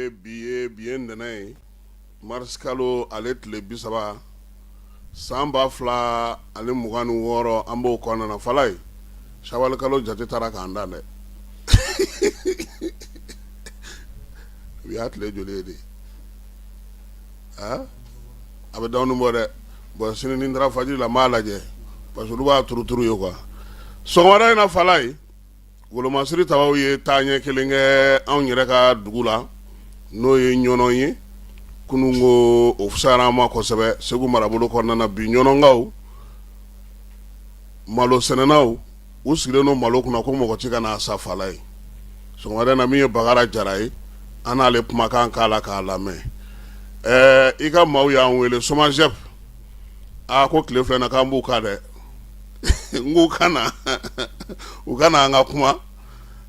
Bi ye ntɛnɛn ye, marisikalo ale tile 30, san 2026, an b'o kɔnɔna na. Falaye, sawalikalo jate taara k'an dan dɛ. Bi y'a tile joli ye de? A bɛ dɔɔnin bɔ dɛ. Bon, sini ni n taara fajiri la, n b'a lajɛ, parce que olu b'a turuturu ye quoi. Sɔgɔmada in na, Falaye, Golomasiri tabaw ye taaɲɛ kelen kɛ anw yɛrɛ ka dugu la, n'o ye Ɲɔnɔ ye. Kunun ko o fisayara an ma kosɛbɛ Segu marabolo kɔnɔna na. Bi Ɲɔnɔkaw, malo sɛnɛnaw, u sigilen don malo kunna ko mɔgɔ tɛ ka n'a san. Falaye, sɔgɔmada in na, min ye Bagara Jara ye, an n'ale kumakan k'a la k'a lamɛn. Ɛɛ, i ka maaw y'an wele, SOMAGEP, aa ko tile filɛ na k'an b'u kan dɛ. N k'u ka na, u ka na an ka kuma.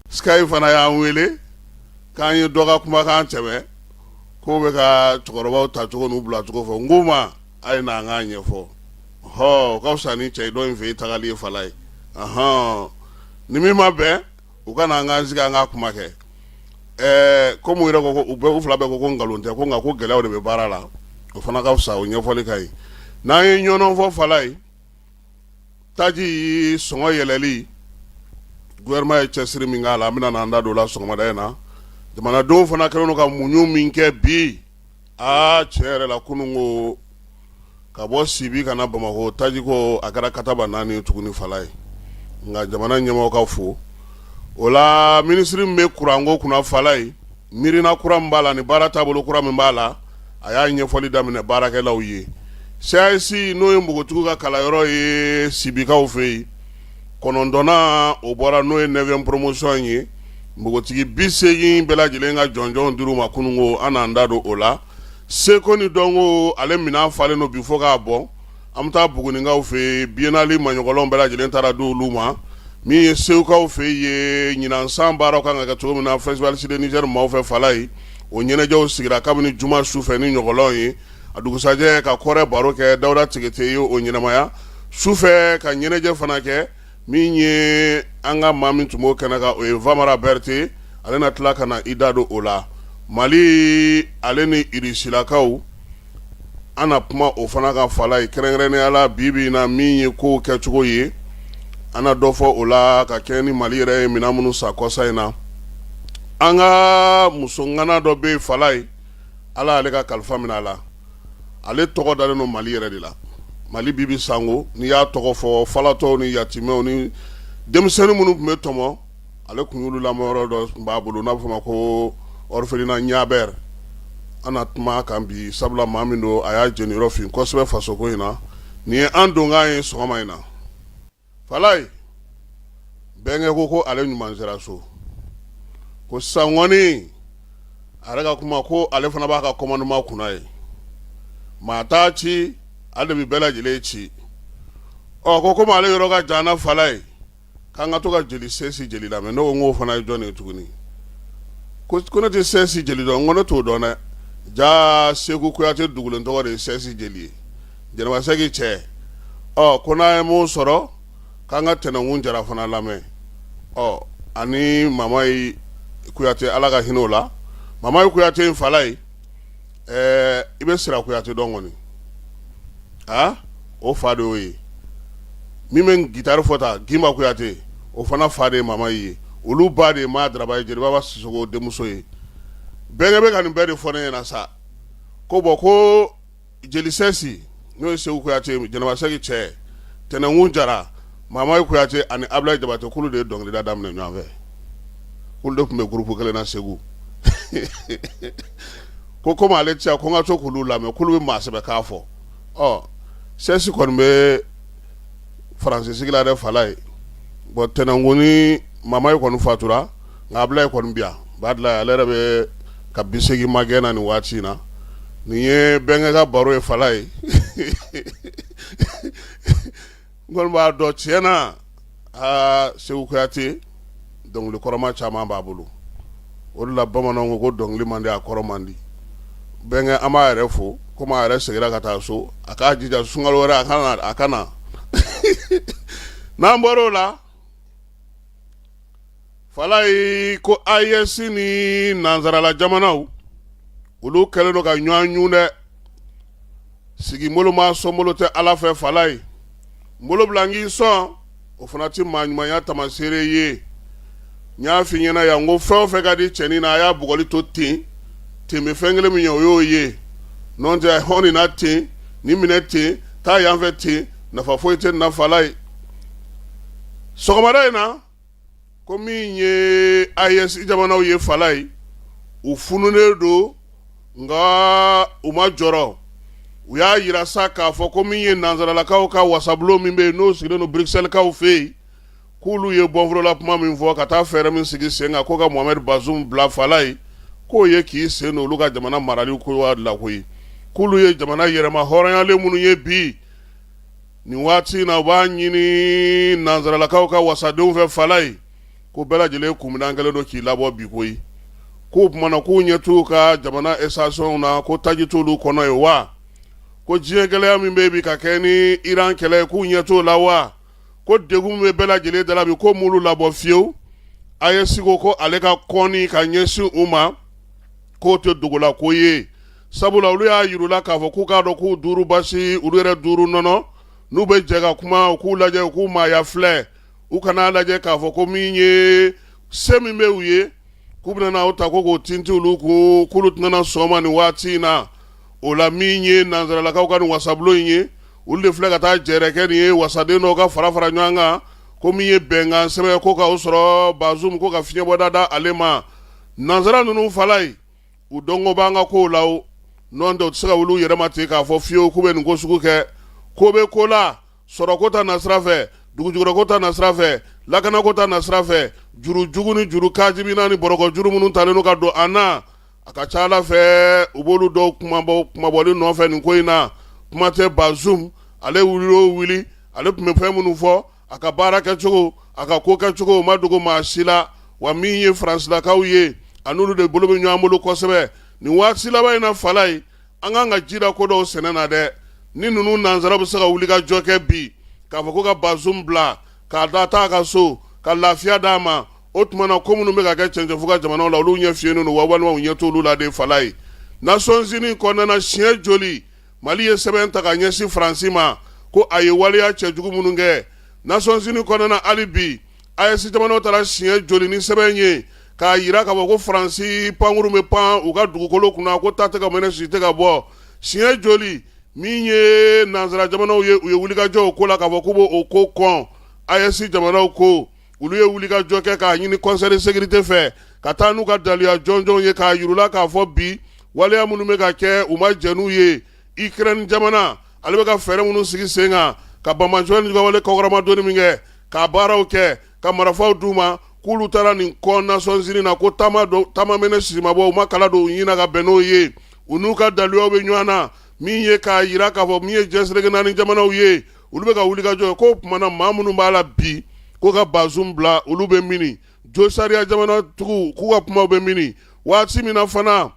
Sky fana y'an wele k'an ye dɔ ka kumakan tɛmɛ k'o bɛ ka cɛkɔrɔbaw ta cogo n'u bila cogo fɔ. N k'u ma a ye na an k'a ɲɛfɔ. Hɔ, o ka fisa ni cɛ dɔ in fɛ i tagali ye. Falaye, ɔhɔn, ni min ma bɛn, u ka na an k'an sigi an ka kuma kɛ. Ɛɛ, komi u yɛrɛ ko, u bɛɛ, u fila bɛɛ ko nkalon tɛ, ko nka ko gɛlɛyaw de bɛ baara la, o fana ka fisa, o ɲɛfɔli ka ɲi. N'an ye Ɲɔnɔ fɔ, Falaye, taji sɔngɔ yɛlɛli, gouvernement ye cɛsiri min k'a la, an bɛna n'an da don o la sɔgɔmada in na. Jamanadenw fana kɛlen don ka muɲu min kɛ bi, aa, tiɲɛ yɛrɛ la, kunun ko ka bɔ Sibi ka na Bamakɔ, taji ko a kɛra kataba naani tuguni, Falaye. Nka jamana ɲɛmɔgɔ ka fo o la. Minisiri min bɛ kuranko kunna, Falaye, miirina kura min b'a la ni baara taabolo kura min b'a la, a y'a ɲɛfɔli daminɛ baarakɛlaw ye. CAS, n'o ye npogotigiw ka kalanyɔrɔ ye Sibikaw fɛ yen, kɔnɔntɔnnan o bɔra, n'o ye neuvième promotion ye, npogotigi 80 bɛɛ lajɛlen ka jɔnjɔnw dir'u ma kununko. An n'an da don o la. Seko ni dɔnko, ale minɛn falen don bi fo k'a bɔn. An bɛ taa Bugunikaw fɛ yen, biennale maɲɔgɔnlɔn bɛɛ lajɛlen taara di olu ma. Min ye Segukaw fɛ yen, ɲinan san baaraw kan ka kɛ cogo min na Festival Cité Niger maaw fɛ, Falaye, o ɲɛnajɛw sigira kabini juma su fɛ ni ɲɔgɔlɔn ye. A dugusajɛ ka kɔrɛ baro kɛ, Dawuda Tigete ye o ɲɛnamaya. Su fɛ ka ɲɛnajɛ fana kɛ. Min ye an ka maa min tun b'o kɛnɛ kan, o ye Vamara Berete. Ale na tila ka na i da don o la. Mali ale ni Irisilakaw, an na kuma o fana kan, Falaye, kɛrɛnkɛrɛnnenya la bi bi in na, min ye kow kɛcogo ye, an na dɔ fɔ o la ka kɛɲɛ ni Mali yɛrɛ ye minɛn minnu san kɔsa in na. An ka musoŋana dɔ bɛ yen, Falaye, Ala y'ale ka kalifa minɛ a la. Ale tɔgɔ dalen don Mali yɛrɛ de la, Mali Bibi Sango. N'i y'a tɔgɔ fɔ, falatɔw ni yatimɛw ni denmisɛnnin minnu tun bɛ tɔmɔ, ale tun y'olu lamɔyɔrɔ dɔ tun b'a bolo n'a bɛ fɔ ma ko orphelinat Ɲabɛr. An na kuma kan bi, sabula maa min don, a y'a jeniyɔrɔ fin kosɛbɛ fasoko in na. Nin ye an donkan ye sɔgɔma in na. Falaye, bɛnkɛ ko ale ɲuman sera so, ko sisan kɔni, a yɛrɛ ka kuma, ko ale fana b'a ka commandement kunna ye, maa t'a ci, ale de bɛ bɛɛ lajɛlen ci. Ɔ, ko komi ale yɔrɔ ka jan na, Falaye, k'an ka to ka jeli sɛsi jeli lamɛn. Ne ko n k'o fana ye jɔn ye tuguni? Ko ne tɛ sɛsi jeli dɔn. N ko ne t'o dɔn dɛ. Ja Segu Kuyate dugulen tɔgɔ de ye sɛsi jeli ye, Jɛnɛba Sɛki cɛ. Ɔ, ko n'an ye mun sɔrɔ, k'an ka Tɛnɛnkun Jara fana lamɛn. Ɔ, ani Mamayi Kuyate, Ala ka hinɛ o la. Mamayi Kuyate in, Falaye, ɛɛ, i bɛ Sira Kuyate dɔn kɔni? A o fa de y'o ye. Min bɛ gitari fɔ ta, Gimba Kuyate, o fana fa de ye Mamayi ye. Olu ba de ye Maa Daraba ye, Jeliba Sisoko denmuso ye. Bɛnkɛ bɛ ka nin bɛɛ de fɔ ne ɲɛna sa, ko bɔn, ko jeli sɛsi, n'o ye Segu Kuyate, Jɛnɛba Sɛki cɛ, Tɛnɛnkun Jara, Mamayi Kuyate ani Abulayi Jabate, k'olu de ye dɔnkilida daminɛ ɲɔgɔn fɛ, k'olu de tun bɛ groupe kelen na Segu. Ko komi ale tɛ ko n ka to k'olu lamɛn, k'olu bɛ maa sɛbɛ k'a fɔ. Ɔ, sɛsi kɔni bɛ Faransi sigi la dɛ, Falaye. Bɔn, Tɛnɛnkun ni Mamayi kɔni fatura, nka Abulayi kɔni bi yan Badila, ale yɛrɛ bɛ ka 80 magɛn na nin waati in na. Nin ye bɛnkɛ ka baro ye, Falaye. N kɔni b'a dɔn tiɲɛ na, aa, Segu Kuyate dɔnkili kɔrɔma caman b'a bolo. O de la bamananw ko dɔnkili man di, a kɔrɔ man di. Bɛnkɛ, an b'a yɛrɛ fo. Komi a yɛrɛ seginna ka taa so, a k'a jija sunkalo wɛrɛ a ka na. N'an bɔra o la, Falaye, ko AES ni nansarala jamanaw Olu kɛlen don ka ɲɔgɔn ɲun dɛ. Sigi bolo ma sɔn bolo tɛ Ala fɛ falaye. N bolo bila n k'i sɔn, o fana tɛ maa ɲumanya tamaseere ye. N y'a f'i ɲɛna yan ko fɛn o fɛn ka di cɛnin na, a y'a bugɔli to ten. Ten bɛ fɛn kelen min ye, o y'o ye. N'o tɛ hɔn nin na ten, nin minɛ ten, taa yan fɛ ten, nafa foyi tɛ nin na falaye. Sɔgɔmada in na, ko min ye AES jamanaw ye falaye, u fununen don nka u ma jɔrɔ. U y'a yira sa k'a fɔ ko min ye nansaralakaw ka wasabulon min bɛ yen, n'o sigilen don Bruxelles-kaw fɛ yen, k'olu ye bɔnforola kuma min fɔ ka taa fɛɛrɛ min sigi sen kan ko ka Mohamed Bazoum bila falaye, k'o ye k'i sen don olu ka jamana marali ko la koyi. K'olu ye jamana yɛrɛma hɔrɔnyalen minnu ye bi nin waati in na, u b'a ɲini nansaralakaw ka wasadenw fɛ falaye, ko bɛɛ lajɛlen kunminɛn kɛlen don k'i labɔ bi koyi. K'o tuma na k'u ɲɛ t'u ka jamana station na, ko taji t'olu kɔnɔ ye wa? Ko diɲɛ gɛlɛya min bɛ bi ka kɛ ni Iran kɛlɛ ye, k'u ɲɛ t'o la wa? Ko degun min bɛ bɛɛ lajɛlen da la bi, ko m'olu labɔ fiyewu. AES ko ko ale ka kɔni ka ɲɛsin u ma, k'o tɛ dogola ko ye, sabula olu y'a yir'u la k'a fɔ k'u k'a dɔn k'u duuru basi, olu yɛrɛ duuru nɔnɔ. N'u bɛ jɛ ka kuma, u k'u lajɛ, u k'u maaya filɛ, u kan'a lajɛ k'a fɔ ko min ye se min bɛ u ye, k'u bɛna na o ta ko k'o tintin olu kun, k'olu tɛna sɔn ma nin waati in na. O la, min ye nansaralakaw ka nin wasabulon in ye, olu de filɛ ka taa jɛrɛ kɛ nin ye, wasaden dɔw ka fara fara ɲɔgɔn kan, ko min ye bɛnkan sɛbɛn ko ka o sɔrɔ Bazoum, ko ka fiɲɛbɔda da ale ma. Nansara ninnu falaye, u dɔnko b'an ka kow la o, n'o tɛ u tɛ se ka wuli u yɛrɛ ma ten k'a fɔ fiyewu k'u bɛ nin ko sugu kɛ. Ko bɛ ko la, sɔrɔko ta nasira fɛ, dugujukɔrɔko ta nasira fɛ, lakanako ta nasira fɛ, juru jugu ni juru kajibina ni bɔrɔkɔ juru minnu talen don ka don an na, a ka ca Ala fɛ u b'olu dɔw kumabɔli nɔfɛ nin ko in na. Kuma tɛ Bazoum, ale wuli o wuli, ale tun bɛ fɛn minnu fɔ, a ka baara kɛcogo, a ka ko kɛcogo, o ma dogo maa si la. Wa min ye Faransilakaw ye, a n'olu de bolo bɛ ɲɔgɔn bolo kosɛbɛ nin waati laban in na falaye. An kan ka ji da ko dɔw sɛnɛ na dɛ. Ni ninnu nansara bɛ se ka wuli ka jɔ kɛ bi k'a fɔ ko ka Bazoum bila k'a da taa ka so ka lafiya d'a ma, o tuma na ko minnu bɛ ka kɛ cɛncɛnfuga jamanaw la, olu ɲɛ fiyennen don wa, walima u ɲɛ t'olu la de falaye. Nations Unies kɔnɔna na, siɲɛ joli Mali ye sɛbɛn ta ka ɲɛsin Faransi ma ko a ye waleya cɛjugu minnu kɛ Nations Unies kɔnɔna na? Hali bi, AES jamanaw taara siɲɛ joli ni sɛbɛn ye k'a yira k'a fɔ ko Faransi pankurun bɛ pan u ka dugukolo kunna, ko ta tɛ ka mɛnɛ, si tɛ ka bɔ? Siɲɛ joli min ye nansara jamanaw ye, u ye wulikajɔ o ko la k'a fɔ k'u b'o ko kɔn? AES jamanaw ko olu ye wulikajɔ kɛ k'a ɲini Conseil de sécurité fɛ ka taa n'u ka daluya jɔnjɔnw ye k'a yir'u la k'a fɔ bi waleya minnu bɛ ka kɛ, u ma jɛn n'u ye. Ukraine jamana, ale bɛ ka fɛɛrɛ minnu sigi sen kan ka banbaanciwale ni wale kɔkɔrɔmadonni min kɛ, k'a baaraw kɛ ka marifaw d'u ma, k'olu taara nin kɔn Nations Unies na, ko taama mɛnɛ sisi ma bɔ, u ma kala don u ɲin na ka bɛn n'o ye. U n'u ka daluyaw bɛ ɲɔgɔn na, min ye k'a yira k'a fɔ min ye diɲɛ seleke naani jamanaw ye, olu bɛ ka wulikajɔ k'o tuma na maa minnu b'a la bi ko ka Bazoum bila, olu bɛ mini? Jo sariya jamanatigiw k'u ka kumaw bɛ mini? Waati min na fana,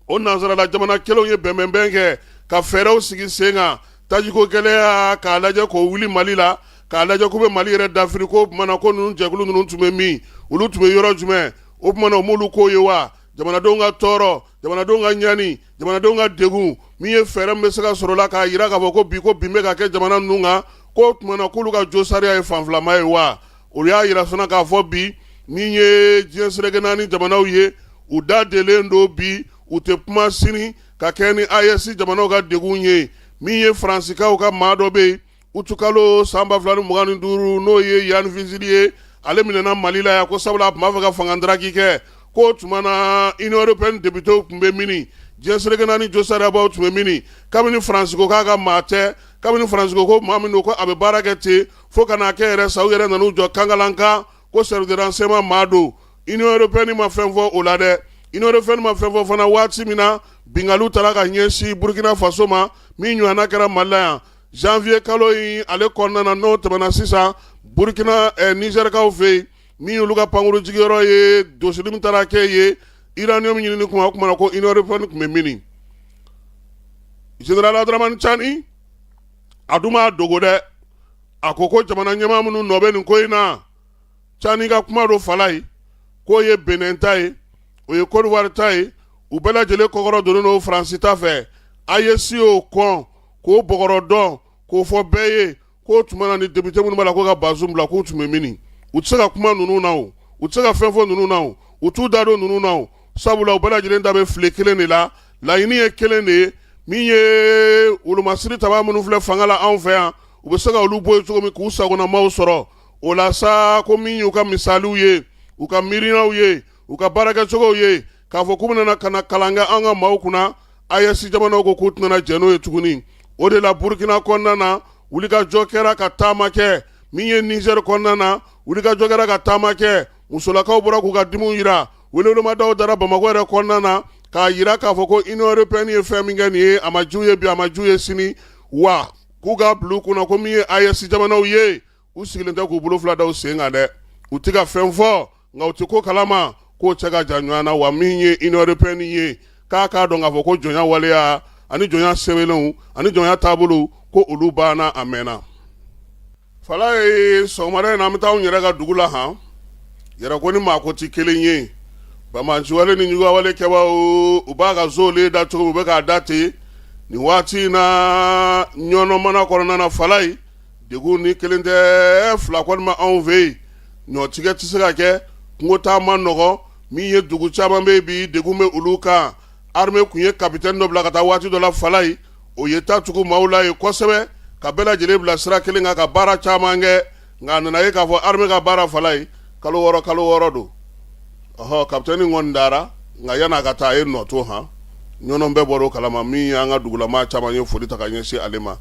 o nansarala jamana kelenw ye bɛnbɛnbɛn kɛ ka fɛɛrɛw sigi sen kan, tajiko gɛlɛya k'a lajɛ k'o wuli Mali la, k'a lajɛ k'u bɛ Mali yɛrɛ dafiri, k'o tuma na ko ninnu jɛkulu ninnu tun bɛ min, olu tun bɛ yɔrɔ jumɛn? O tuma na u m'olu ko ye wa? Jamanadenw ka tɔɔrɔ, jamanadenw ka ɲani, jamanadenw ka degun, min ye fɛɛrɛ min bɛ se ka sɔrɔ la k'a yira k'a fɔ ko bi ko bin bɛ ka kɛ jamana ninnu kan, k'o tuma na k'olu ka jo sariya ye fanfilama ye wa? Olu y'a yira fana k'a fɔ bi min ye diɲɛ seleke naani jamanaw ye, u da delen don bi, u tɛ kuma sini ka kɛ ni AES jamanaw ka degun ye. Min ye Faransikaw ka maa dɔ bɛ yen, utukalo san 2025, n'o ye Yann Vezilier ye, ale minɛna Mali la yan ko sabula a tun b'a fɛ ka fanga daraki kɛ. K'o tuma na Union européenne députéw tun bɛ mini? Diɲɛ seleke naani josariyabaw tun bɛ mini? Kabini Faransi ko k'a ka maa tɛ, kabini Faransi ko ko maa min don ko a bɛ baara kɛ ten, fo ka n'a kɛ yɛrɛ sa, u yɛrɛ nan'u jɔ kankalankan ko service de renseignement maa don, Union européenne ma fɛn fɔ o la dɛ. Union européenne ma fɛn fɔ fana waati min na binkaliw taara ka ɲɛsin Burkina Faso ma, min ɲɔgɔnna kɛra Mali la yan janvier kalo in ale kɔnɔna na, n'o tɛmɛna sisan Burkina Nizɛrikaw fɛ yen, min y'olu ka pankuru jigiyɔrɔ ye, dosili min taara kɛ ye uranium ɲinini kuma, o kuma na ko Union européenne tun bɛ mini? Général Abdourahamane Tiani, a dun m'a dogo dɛ, a ko ko jamana ɲɛmaa minnu nɔ bɛ nin ko in na. Tiani ka kuma don falaye, k'o ye Benin ta ye, o ye Côte d'Ivoire ta ye, U bɛɛ lajɛlen kɔkɔrɔ donnen don Faransi ta fɛ. AES y'o kɔn k'o bɔgɔrɔ dɔn k'o fɔ bɛɛ ye k'o tuma na ni député minnu b'a la ko ka Bazoum bila, k'u tun bɛ min? U tɛ se ka kuma ninnu na, u tɛ se ka fɛn fɔ ninnu na, u t'u da don ninnu na, sabula u bɛɛ lajɛlen da bɛ file kelen de la. Laɲini ye kelen de ye, min ye wolomasiri taba minnu filɛ fanga la anw fɛ yan, u bɛ se ka olu bɔ yen cogo min k'u sagonamaw sɔrɔ. O la sa, ko min y'u ka misaliw ye, u ka miirinaw ye, u ka baarakɛcogow ye, k'a fɔ k'u bɛna ka na kalan kɛ an ka maaw kunna, AES jamanaw ko k'u tɛna jɛn n'o ye tuguni. O de la, Burukina kɔnɔna na, wulikajɔ kɛra ka taama kɛ. Min ye Nizɛri kɔnɔna na, wulikajɔ kɛra ka taama kɛ. Musolakaw bɔra k'u ka dimiw jira. Welewelemadaw dara Bamakɔ yɛrɛ kɔnɔna na k'a jira k'a fɔ ko Union européenne ye fɛn min kɛ nin ye, a ma diya u ye bi, a ma diya u ye sini, wa k'u k'a bila u kunna ko min ye AES jamanaw ye, u sigilen tɛ k'u bolo fila da u sen kan dɛ. U tɛ ka fɛn fɔ, nka u tɛ ko kalama k'o cɛ ka jan ɲɔgɔn na. Wa min ye Union européenne ye, k'a k'a dɔn k'a fɔ ko jɔnya waleya ani jɔnya sɛbɛnlenw ani jɔnya taabolo, ko olu banna a mɛnna. Falaye, sɔgɔmada in na, an bɛ taa anw yɛrɛ ka dugu la han. Yɛrɛ ko ni maa ko tɛ kelen ye. Banbaanciwale ni juguwale kɛbaaw, u b'a ka zolen da cogo min, u bɛ k'a da ten nin waati in na Ɲɔnɔ mara kɔnɔna na. Falaye, degun ni kelen tɛ, fila kɔni ma anw fɛ yen. Ɲɔtigɛ tɛ se ka kɛ, kungo taa man nɔgɔ. Min ye dugu caman bɛ bi, degun bɛ olu kan. Armée tun ye capitaine dɔ bila ka taa waati dɔ la. Falaye, o ye taa tugu maaw la ye kosɛbɛ, ka bɛɛ lajɛlen bila sira kelen kan, ka baara caman kɛ. Nka a nana ye k'a fɔ armée ka baara, Falaye, kalo 6 kalo 6 don. Ɔhɔ, capitaine kɔni dara, nka yan'a ka taa, a ye nɔ to han. Ɲɔnɔ bɛɛ bɔra o kalama. Min y'an ka dugulamaa caman ye foli ta ka ɲɛsin ale ma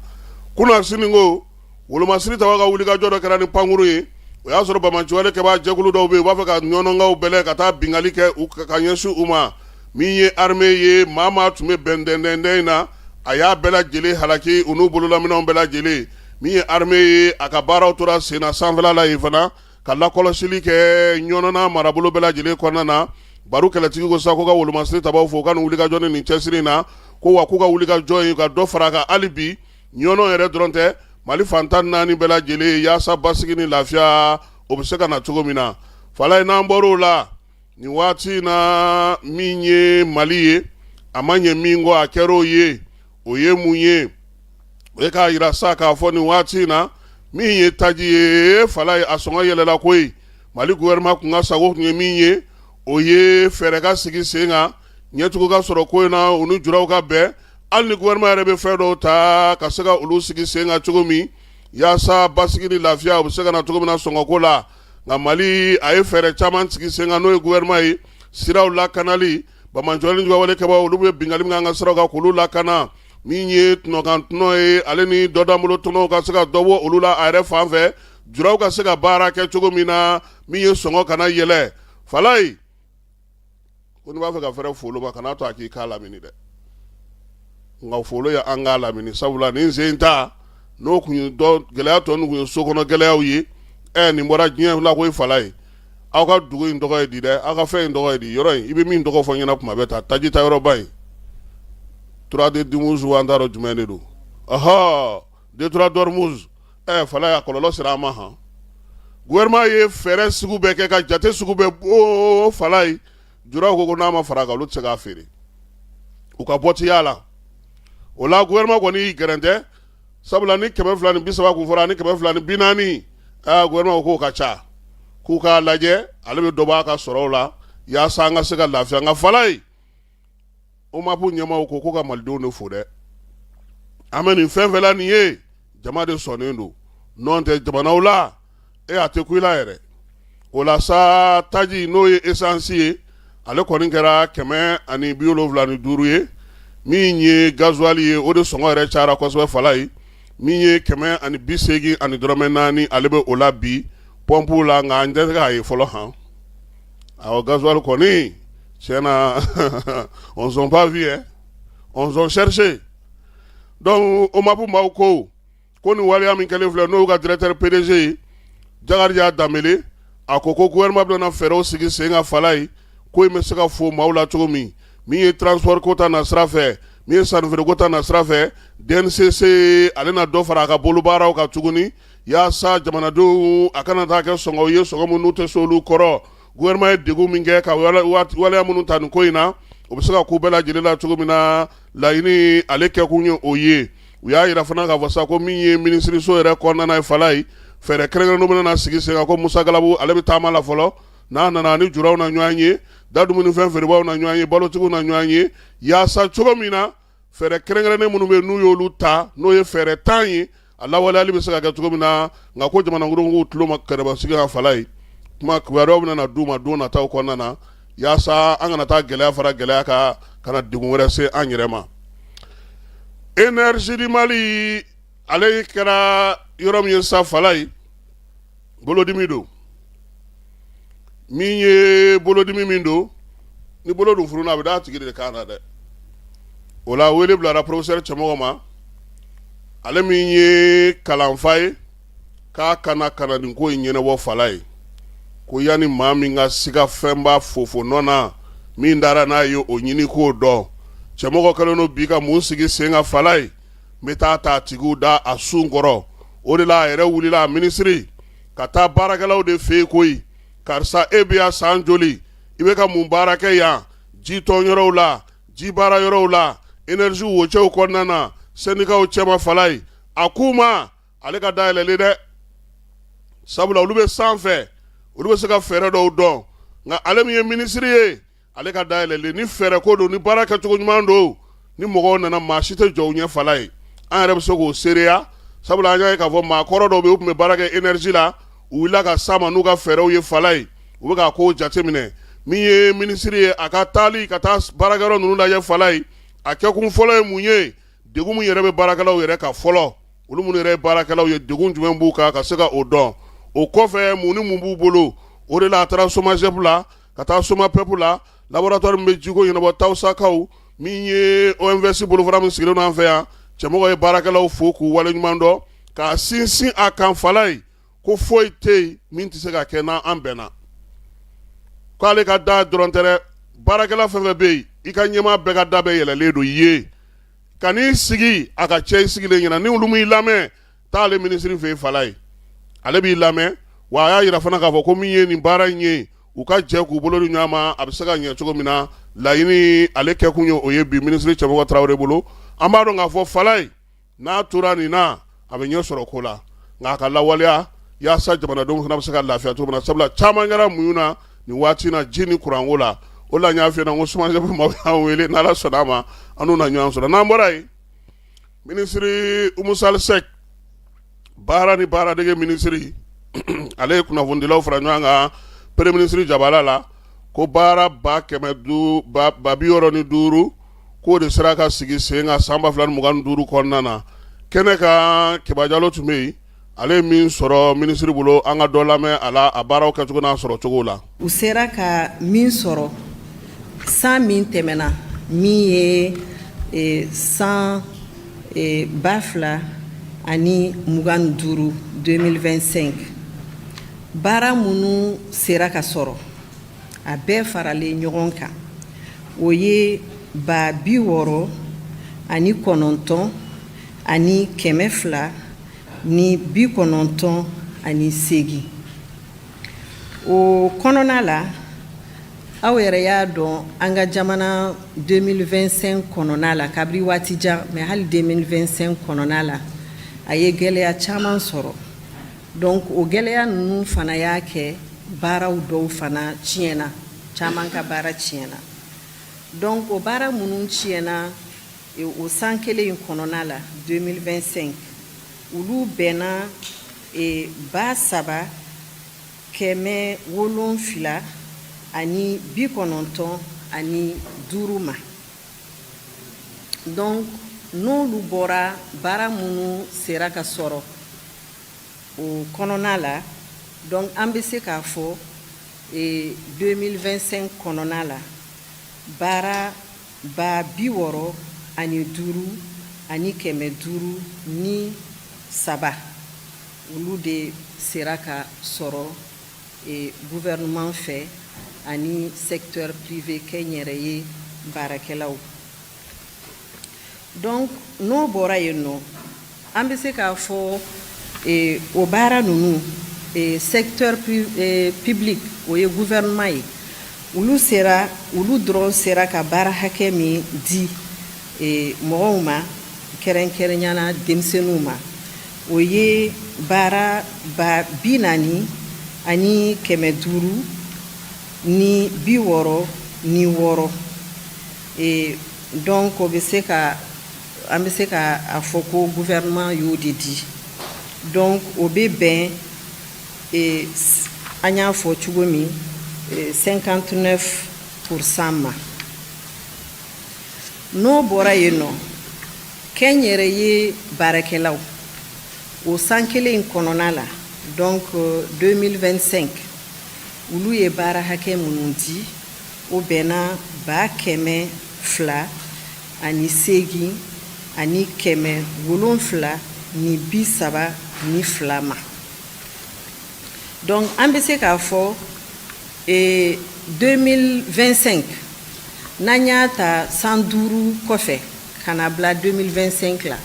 kunasini, ko wolomasiri tabaw ka wulikajɔ dɔ kɛra ni pankuru ye. O y'a sɔrɔ banbaanciwale kɛbaa jɛkulu dɔw bɛ yen, u b'a fɛ ka Ɲɔnɔkaw bɛlɛ ka taa binkanni kɛ u ka ɲɛsin u ma. Min ye armée ye, maa maa tun bɛ bɛndɛndɛndɛn in na, a y'a bɛɛ lajɛlen halaki, u n'u bololaminɛnw bɛɛ lajɛlen. Min ye armée ye, a ka baaraw tora sen na sanfɛla la yen fana, ka lakɔlɔsili kɛ Ɲɔnɔ n'a marabolo bɛɛ lajɛlen kɔnɔna na. Baro kɛlɛtigi ko sa ko ka wolomasiri tabaw fo ka nin wulikajɔ ni nin cɛsiri in na, ko wa k'u ka wulikajɔ in ka dɔ fara a kan hali bi, Ɲɔnɔ yɛrɛ dɔrɔn tɛ, Mali fan 14 bɛɛ lajɛlen, yaasa basigi ni lafiya o bɛ se ka na cogo min na. Falaye, n'an bɔr'o la nin waati in na, min ye Mali ye, a ma ɲɛ min kɔ, a kɛra o ye. O ye mun ye? O ye k'a jira sa k'a fɔ nin waati in na, min ye taji ye, Falaye, a sɔngɔ yɛlɛla koyi. Mali gouvernement kun ka sago tun ye min ye, o ye fɛɛrɛ ka sigi sen kan, ɲɛtugu ka sɔrɔ ko in na, u ni juraw ka bɛn, hali ni gouvernement yɛrɛ bɛ fɛn dɔw ta ka se ka olu sigi sen kan cogo min, yaasa basigi ni lafiya o bɛ se ka na cogo min na sɔngɔko la. Nka Mali a ye fɛɛrɛ caman sigi sen kan, n'o ye gouvernement ye, siraw lakanali, banbaanciwale ni juguwale kɛbaaw, olu bɛ binkanni min kɛ an ka siraw kan, k'olu lakana. Min ye tɔnɔkan tɔnɔ ye, ale ni dɔdanbolo tɔnɔw ka se ka dɔ bɔ olu la a yɛrɛ fan fɛ, juraw ka se ka baara kɛ cogo min na, min ye sɔngɔ kana yɛlɛ. Falaye, ko n'i b'a fɛ ka fɛrɛ folo ma, kana to a k'i k'a lamini dɛ. Nka folo ye an k'a lamini, sabula nin sen ta n'o kun ye dɔ gɛlɛya tɔ ninnu kun ye sokɔnɔ gɛlɛyaw ye. Nin bɔra diɲɛ la koyi. Falaye, aw ka dugu in tɔgɔ ye di dɛ? Aw ka fɛn in tɔgɔ ye di? Yɔrɔ in, i bɛ min tɔgɔ fɔ n ɲɛna kuma bɛɛ, ta taji ta yɔrɔba in, détroit d'Ormuz, an t'a dɔn jumɛn de don. Ɔhɔ, détroit d'Ormuz. Falaye, a kɔlɔlɔ sera an ma han. Gouvernement ye fɛɛrɛ sugu bɛɛ kɛ ka jate sugu bɛɛ bɔ. Falaye, juraw ko n'a ma fara a kan, olu tɛ se k'a feere, u ka bɔ ti y'a la. O la, gouvernement kɔni y'i gɛrɛntɛ, sabula ni 230 kun fɔra ani 240, aa, gouvernement ko k'o ka ca, k'u k'a lajɛ, ale bɛ dɔ bɔ a ka sɔrɔw la yaasa an ka se ka lafiya. Nka Falaye, OMAP ɲɛmaaw ko ka malidenw de fo dɛ. An bɛ nin fɛn fɛn la nin ye, jama de sɔnnen don, n'o tɛ jamanaw la, e a tɛ ku i la yɛrɛ. O la sa, taji, n'o ye essence ye, ale kɔni kɛra 175 ye. Min ye gasoil ye, o de sɔngɔ yɛrɛ cayara kosɛbɛ. Falaye, min ye 180 ani dɔrɔmɛ 4, ale bɛ o la bi pɔnpuw la, nka an tɛ se k'a ye fɔlɔ han. Awɔ, gasoil kɔni, tiɲɛ na, on sont pas vu hein, on sont cherché. Donc OMAP maaw ko nin waleya min kɛlen filɛ, n'o y'u ka directeur PDG ye, Jakarija Danbele, a ko ko gouvernement bɛna fɛɛrɛw sigi sen kan. Falaye, ko in bɛ se ka fo maaw la cogo min. Min ye transport ko ta na sira fɛ, min ye sannifeere ko ta na sira fɛ, DNCC ale na dɔ fara a ka bolobaaraw kan tuguni, yaasa jamanadenw a kana taa kɛ sɔngɔw ye, sɔngɔ minnu tɛ se olu kɔrɔ. Gouvernement ye degun min kɛ ka waleya minnu ta nin ko in na, o bɛ se ka ko bɛɛ lajɛlen la cogo min na, laɲini ale kɛkun ye o ye. U y'a jira fana k'a fɔ sa ko min ye minisiriso yɛrɛ kɔnɔna ye Falaye, fɛɛrɛ kɛrɛnkɛrɛnnen bɛna na sigi sen kan, ko Musa Galabu ale bɛ taama la fɔlɔ, n'a nana ni juraw na ɲɔgɔn ye, da dumunifɛn feerebaaw na ɲɔgɔn ye, balotigiw na ɲɔgɔn ye, yaasa cogo min na fɛɛrɛ kɛrɛnkɛrɛnnen minnu bɛ n'u y'olu ta, n'o ye fɛɛrɛ 10 ye, a lawaleyali bɛ se ka kɛ cogo min na. Nka ko jamanadenw k'u tulo ma kɛrɛbasigi kan Falaye, kuma kibaruyaw bɛna na d'u ma don nataw kɔnɔna na, yaasa an kana taa gɛlɛya fara gɛlɛya kan, ka na degun wɛrɛ se an yɛrɛ ma. Énergie du Mali ale kɛra yɔrɔ min ye sa Falaye, bolodimi don min ye bolodimi min don, ni bolo dun fununa a bɛ d'a tigi de kan na dɛ. O la wele bilara professeur Cɛmɔgɔ ma, ale min ye kalanfa ye, k'a ka na ka na nin ko in ɲɛnabɔ Falaye, ko yanni maa min ka siga fɛnba fofo nɔ na min dara n'a ye, o ɲini k'o dɔn. Cɛmɔgɔ kɛlen don bi ka mun sigi sen kan Falaye? N bɛ taa ta tigiw da a sun kɔrɔ. O de la a yɛrɛ wulila, a minisiri, ka taa baarakɛlaw de fɛ yen koyi. Karisa, e bɛ yan san joli? I bɛ ka mun baara kɛ yan? Ji tɔn yɔrɔw la, ji baara yɔrɔw la, énergie wocɛw kɔnɔna na, sɛndikaw cɛma Falaye, a k'u ma ale ka da yɛlɛlen dɛ, sabula olu bɛ sanfɛ, olu bɛ se ka fɛɛrɛ dɔw dɔn, nka ale min ye minisiri ye, ale ka da yɛlɛlen. Ni fɛɛrɛ ko don, ni baara kɛcogo ɲuman don, ni mɔgɔw nana, maa si tɛ jɔ u ɲɛ Falaye. An yɛrɛ bɛ se k'o seereya, sabula an y'a ye k'a fɔ maa kɔrɔ dɔw bɛ yen, u tun bɛ baara kɛ énergie la, u wulila ka s'a ma n'u ka fɛɛrɛw ye Falaye, u bɛ k'a ko jateminɛ. Min ye minisiri ye, a ka taali ka taa baarakɛyɔrɔ ninnu lajɛ Falaye, a kɛkun fɔlɔ ye mun ye? Degun min yɛrɛ bɛ baarakɛlaw yɛrɛ kan fɔlɔ, olu minnu yɛrɛ ye baarakɛlaw ye, degun jumɛn b'u kan, ka se ka o dɔn. O kɔfɛ, mun ni mun b'u bolo? O de la a taara SOMAGEP la, ka taa SOMAPEP la, laboratoire min bɛ jiko ɲɛnabɔ, Tawusakaw, min ye OMVS bolofara min sigilen don an fɛ yan. Cɛmɔgɔ ye baarakɛlaw fo k'u waleɲuman dɔn, k'a sinsin a kan Falaye, ko foyi tɛ yen min tɛ se ka kɛ n'an bɛnna. K'ale ka da dɔrɔn tɛ dɛ, baarakɛla fɛn fɛn bɛ yen, i ka ɲɛmaa bɛɛ ka da bɛɛ yɛlɛlen don i ye. Ka n'i sigi a ka cɛ i sigilen ɲɛna, ni olu m'i lamɛn, taa ale minisiri fɛ yen Falaye, ale b'i lamɛn. Wa a y'a yira fana k'a fɔ ko min ye nin baara in ye, u ka jɛ k'u bolo di ɲɔgɔn ma, a bɛ se ka ɲɛ cogo min na. Laɲini ale kɛkun ye o ye bi minisiri Cɛmɔgɔ Tarawele bolo. An b'a dɔn k'a fɔ Falaye, n'a tora nin na, a bɛ ɲɛ sɔrɔ ko la, nka a ka lawaleya yaasa jamanadenw fana bɛ se ka lafiya cogo min na, sabula caman kɛra muɲu na nin waati na ji ni kuranko la. O la n y'a f'i ɲɛna ko SOMAGEP maaw y'an wele, n'Ala sɔnna a ma, an n'u na ɲɔgɔn sɔrɔ. N'an bɔra yen, minisiri Umu Sali Sɛki, baara ni baaradege minisiri, ale ye kunnafonidilaw fara ɲɔgɔn kan premier minisiri jabala la, ko baara 565,000 k'o de sera ka sigi sen kan san 2025 kɔnɔna na. Kɛnɛ kan, Keba Jalo tun bɛ yen. Ale ye min sɔrɔ minisiri bolo, an ka dɔ lamɛn a la, a baaraw kɛcogo n'a sɔrɔ cogo la. U sera ka min sɔrɔ san min tɛmɛna, min ye san 2025, 2025, baara minnu sera ka sɔrɔ, a bɛɛ faralen ɲɔgɔn kan, o ye 69,298. O kɔnɔna la, aw yɛrɛ y'a dɔn, an ka jamana 2025 kɔnɔna la, kabiri waati jan, mais hali 2025 kɔnɔna la, a ye gɛlɛya caman sɔrɔ. Donc o gɛlɛya ninnu fana y'a kɛ baaraw dɔw fana tiɲɛna, caman ka baara tiɲɛna. Donc o baara minnu tiɲɛna o san kelen in kɔnɔna la, 2025, olu bɛnna 3795 ma. Donc n'olu bɔra baara minnu sera ka sɔrɔ o kɔnɔna la, donc an bɛ se k'a fɔ 2025 kɔnɔna la, baara 65,503, olu de sera ka sɔrɔ gouvernement fɛ ani secteur privé, kɛnyɛrɛye baarakɛlaw. Donc n'o bɔra yen nɔ, an bɛ se k'a fɔ o baara ninnu, secteur public, o ye gouvernement ye. Olu sera, olu dɔrɔn sera ka baara hakɛ min di mɔgɔw ma, kɛrɛnkɛrɛnya na denmisɛnninw ma, o ye baara 40,566. Donc o bɛ se ka, an bɛ se ka a fɔ ko gouvernement y'o de di. Donc o bɛ bɛn, an y'a fɔ cogo min, 59% ma. N'o bɔra yen nɔ, kɛnyɛrɛye baarakɛlaw, o san kelen in kɔnɔna la, donc 2025, olu ye baara hakɛ minnu di, o bɛnna 208,732 ma. Donc an bɛ se k'a fɔ 2025, n'an y'a ta san 5 kɔfɛ ka na bila 2025 la,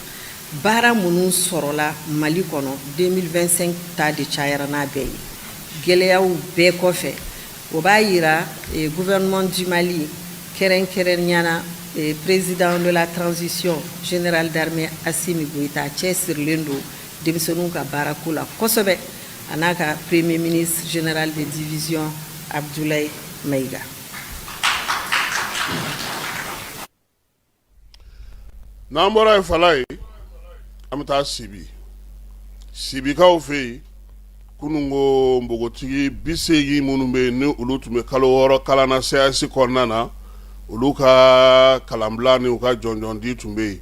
baara minnu sɔrɔla Mali kɔnɔ, 2025 ta de cayara n'a bɛɛ ye, gɛlɛyaw bɛɛ kɔfɛ. O b'a yira gouvernement du Mali, kɛrɛnkɛrɛnnenya na président de la transition, général d'armée Assimi Goïta, cɛsirilen don denmisɛnninw ka baarako la kosɛbɛ, a n'a ka premier ministre, général de division Abdoulaye Maïga. N'an bɔra yen, Falaye, an bɛ taa Sibi. Sibikaw fɛ yen, kunun ko npogotigi 80 minnu bɛ yen, ni olu tun bɛ kalo 6 kalan na SAES kɔnɔna na, olu ka kalanbila ni u ka jɔnjɔn di tun bɛ yen.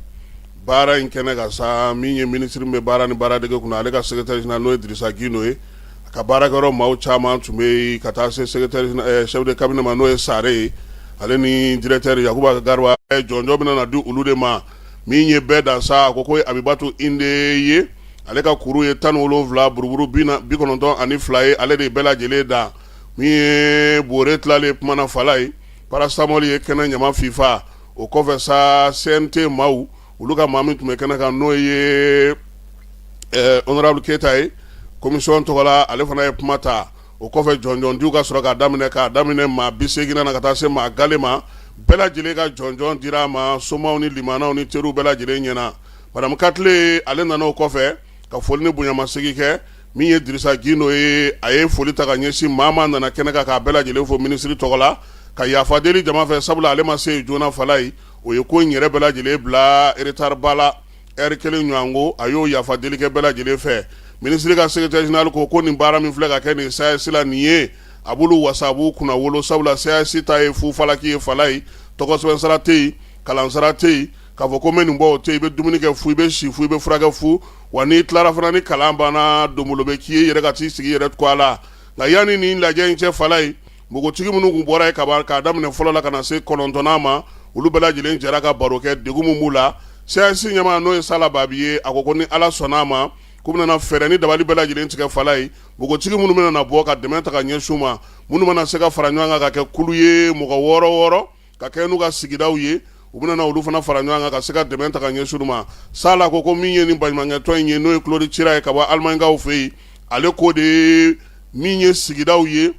Baara in kɛnɛ kan sa, min ye minisiri bɛ baara ni baaradege kunna, ale ka secrétaire général, n'o ye Dirisa Gindo ye, a ka baarakɛyɔrɔ maaw caman tun bɛ yen, ka taa se secrétaire chef de cabinet ma, n'o ye Sare ye, ale ni directeur Yakuba Garba. Jɔnjɔn bɛna na di olu de ma. Min ye bɛɛ dan sa, a ko ko Abibatu Inde ye, ale ka kuru ye 17 buruburu 92 ye, ale de ye bɛɛ lajɛlen dan. Min ye Bore tilalen kuma na, Falaye, paracétamol ye kɛnɛ ɲama fifa. O kɔfɛ sa, CNT maaw, olu ka maa min tun bɛ kɛnɛ kan, n'o ye honorable Keyita ye commission tɔgɔ la, ale fana ye kuma ta. O kɔfɛ, jɔnjɔndiw ka sɔrɔ ka daminɛ, k'a daminɛ maa 80 na ka taa se maa gale ma. Bɛɛ lajɛlen ka jɔnjɔn dira a ma, somaw ni limanaw ni teriw bɛɛ lajɛlen ɲɛna. Madame Katile, ale nana o kɔfɛ ka foli ni bonyamasegin kɛ. Min ye Dirisa Gindo ye, a ye foli ta ka ɲɛsin maa maa nana kɛnɛ kan, k'a bɛɛ lajɛlen fo minisiri tɔgɔ la, ka yafa deli jama fɛ, sabula ale ma se joona. Falaye, o ye ko in yɛrɛ bɛɛ lajɛlen bila retard ba la, ɛri kelen ɲɔgɔn ko. A y'o yafa deli kɛ bɛɛ lajɛlen fɛ. Minisiri ka secrétaire général ko ko nin baara min filɛ ka kɛ nin SAES la nin ye, a b'olu wasa, a b'u kunna wolo, sabula SAES ta ye fufalaki ye. Falaye, tɔgɔsɛbɛn sara tɛ yen, kalansara tɛ yen, k'a fɔ ko n bɛ nin bɔ, o tɛ yen. I bɛ dumuni kɛ fu, i bɛ si fu, i bɛ furakɛ fu. Wa n'i tilara fana, ni kalan banna, donbolo bɛ k'i ye, i yɛrɛ ka t'i sigi i yɛrɛ kɔ a la. Nka yanni nin lajɛ in cɛ, Falaye, npogotigi minnu tun bɔra yen kaban, k'a daminɛ fɔlɔ la ka na se 9nan ma, olu bɛɛ lajɛlen jɛra ka baro kɛ degun min b'u la. SAES ɲɛmaa, n'o ye Sala Babi ye, a ko ko ni Ala sɔnna a ma, k'u bɛna fɛɛrɛ ni dabali bɛɛ lajɛlen tigɛ, Falaye, npogotigi minnu bɛna na bɔ, ka dɛmɛ ta ka ɲɛsin u ma, minnu mana se ka fara ɲɔgɔn kan ka kɛ kulu ye, mɔgɔ wɔɔrɔ wɔɔrɔ, ka kɛ n'u ka sigidaw ye, u bɛna olu fana fara ɲɔgɔn kan ka se ka dɛmɛ ta ka ɲɛsin u ma. Sala ko ko min ye nin baɲumankɛtɔn in ye, n'o ye Claude Cira ye ka bɔ Alimaɲikaw fɛ yen, ale ko de min ye sigidaw ye,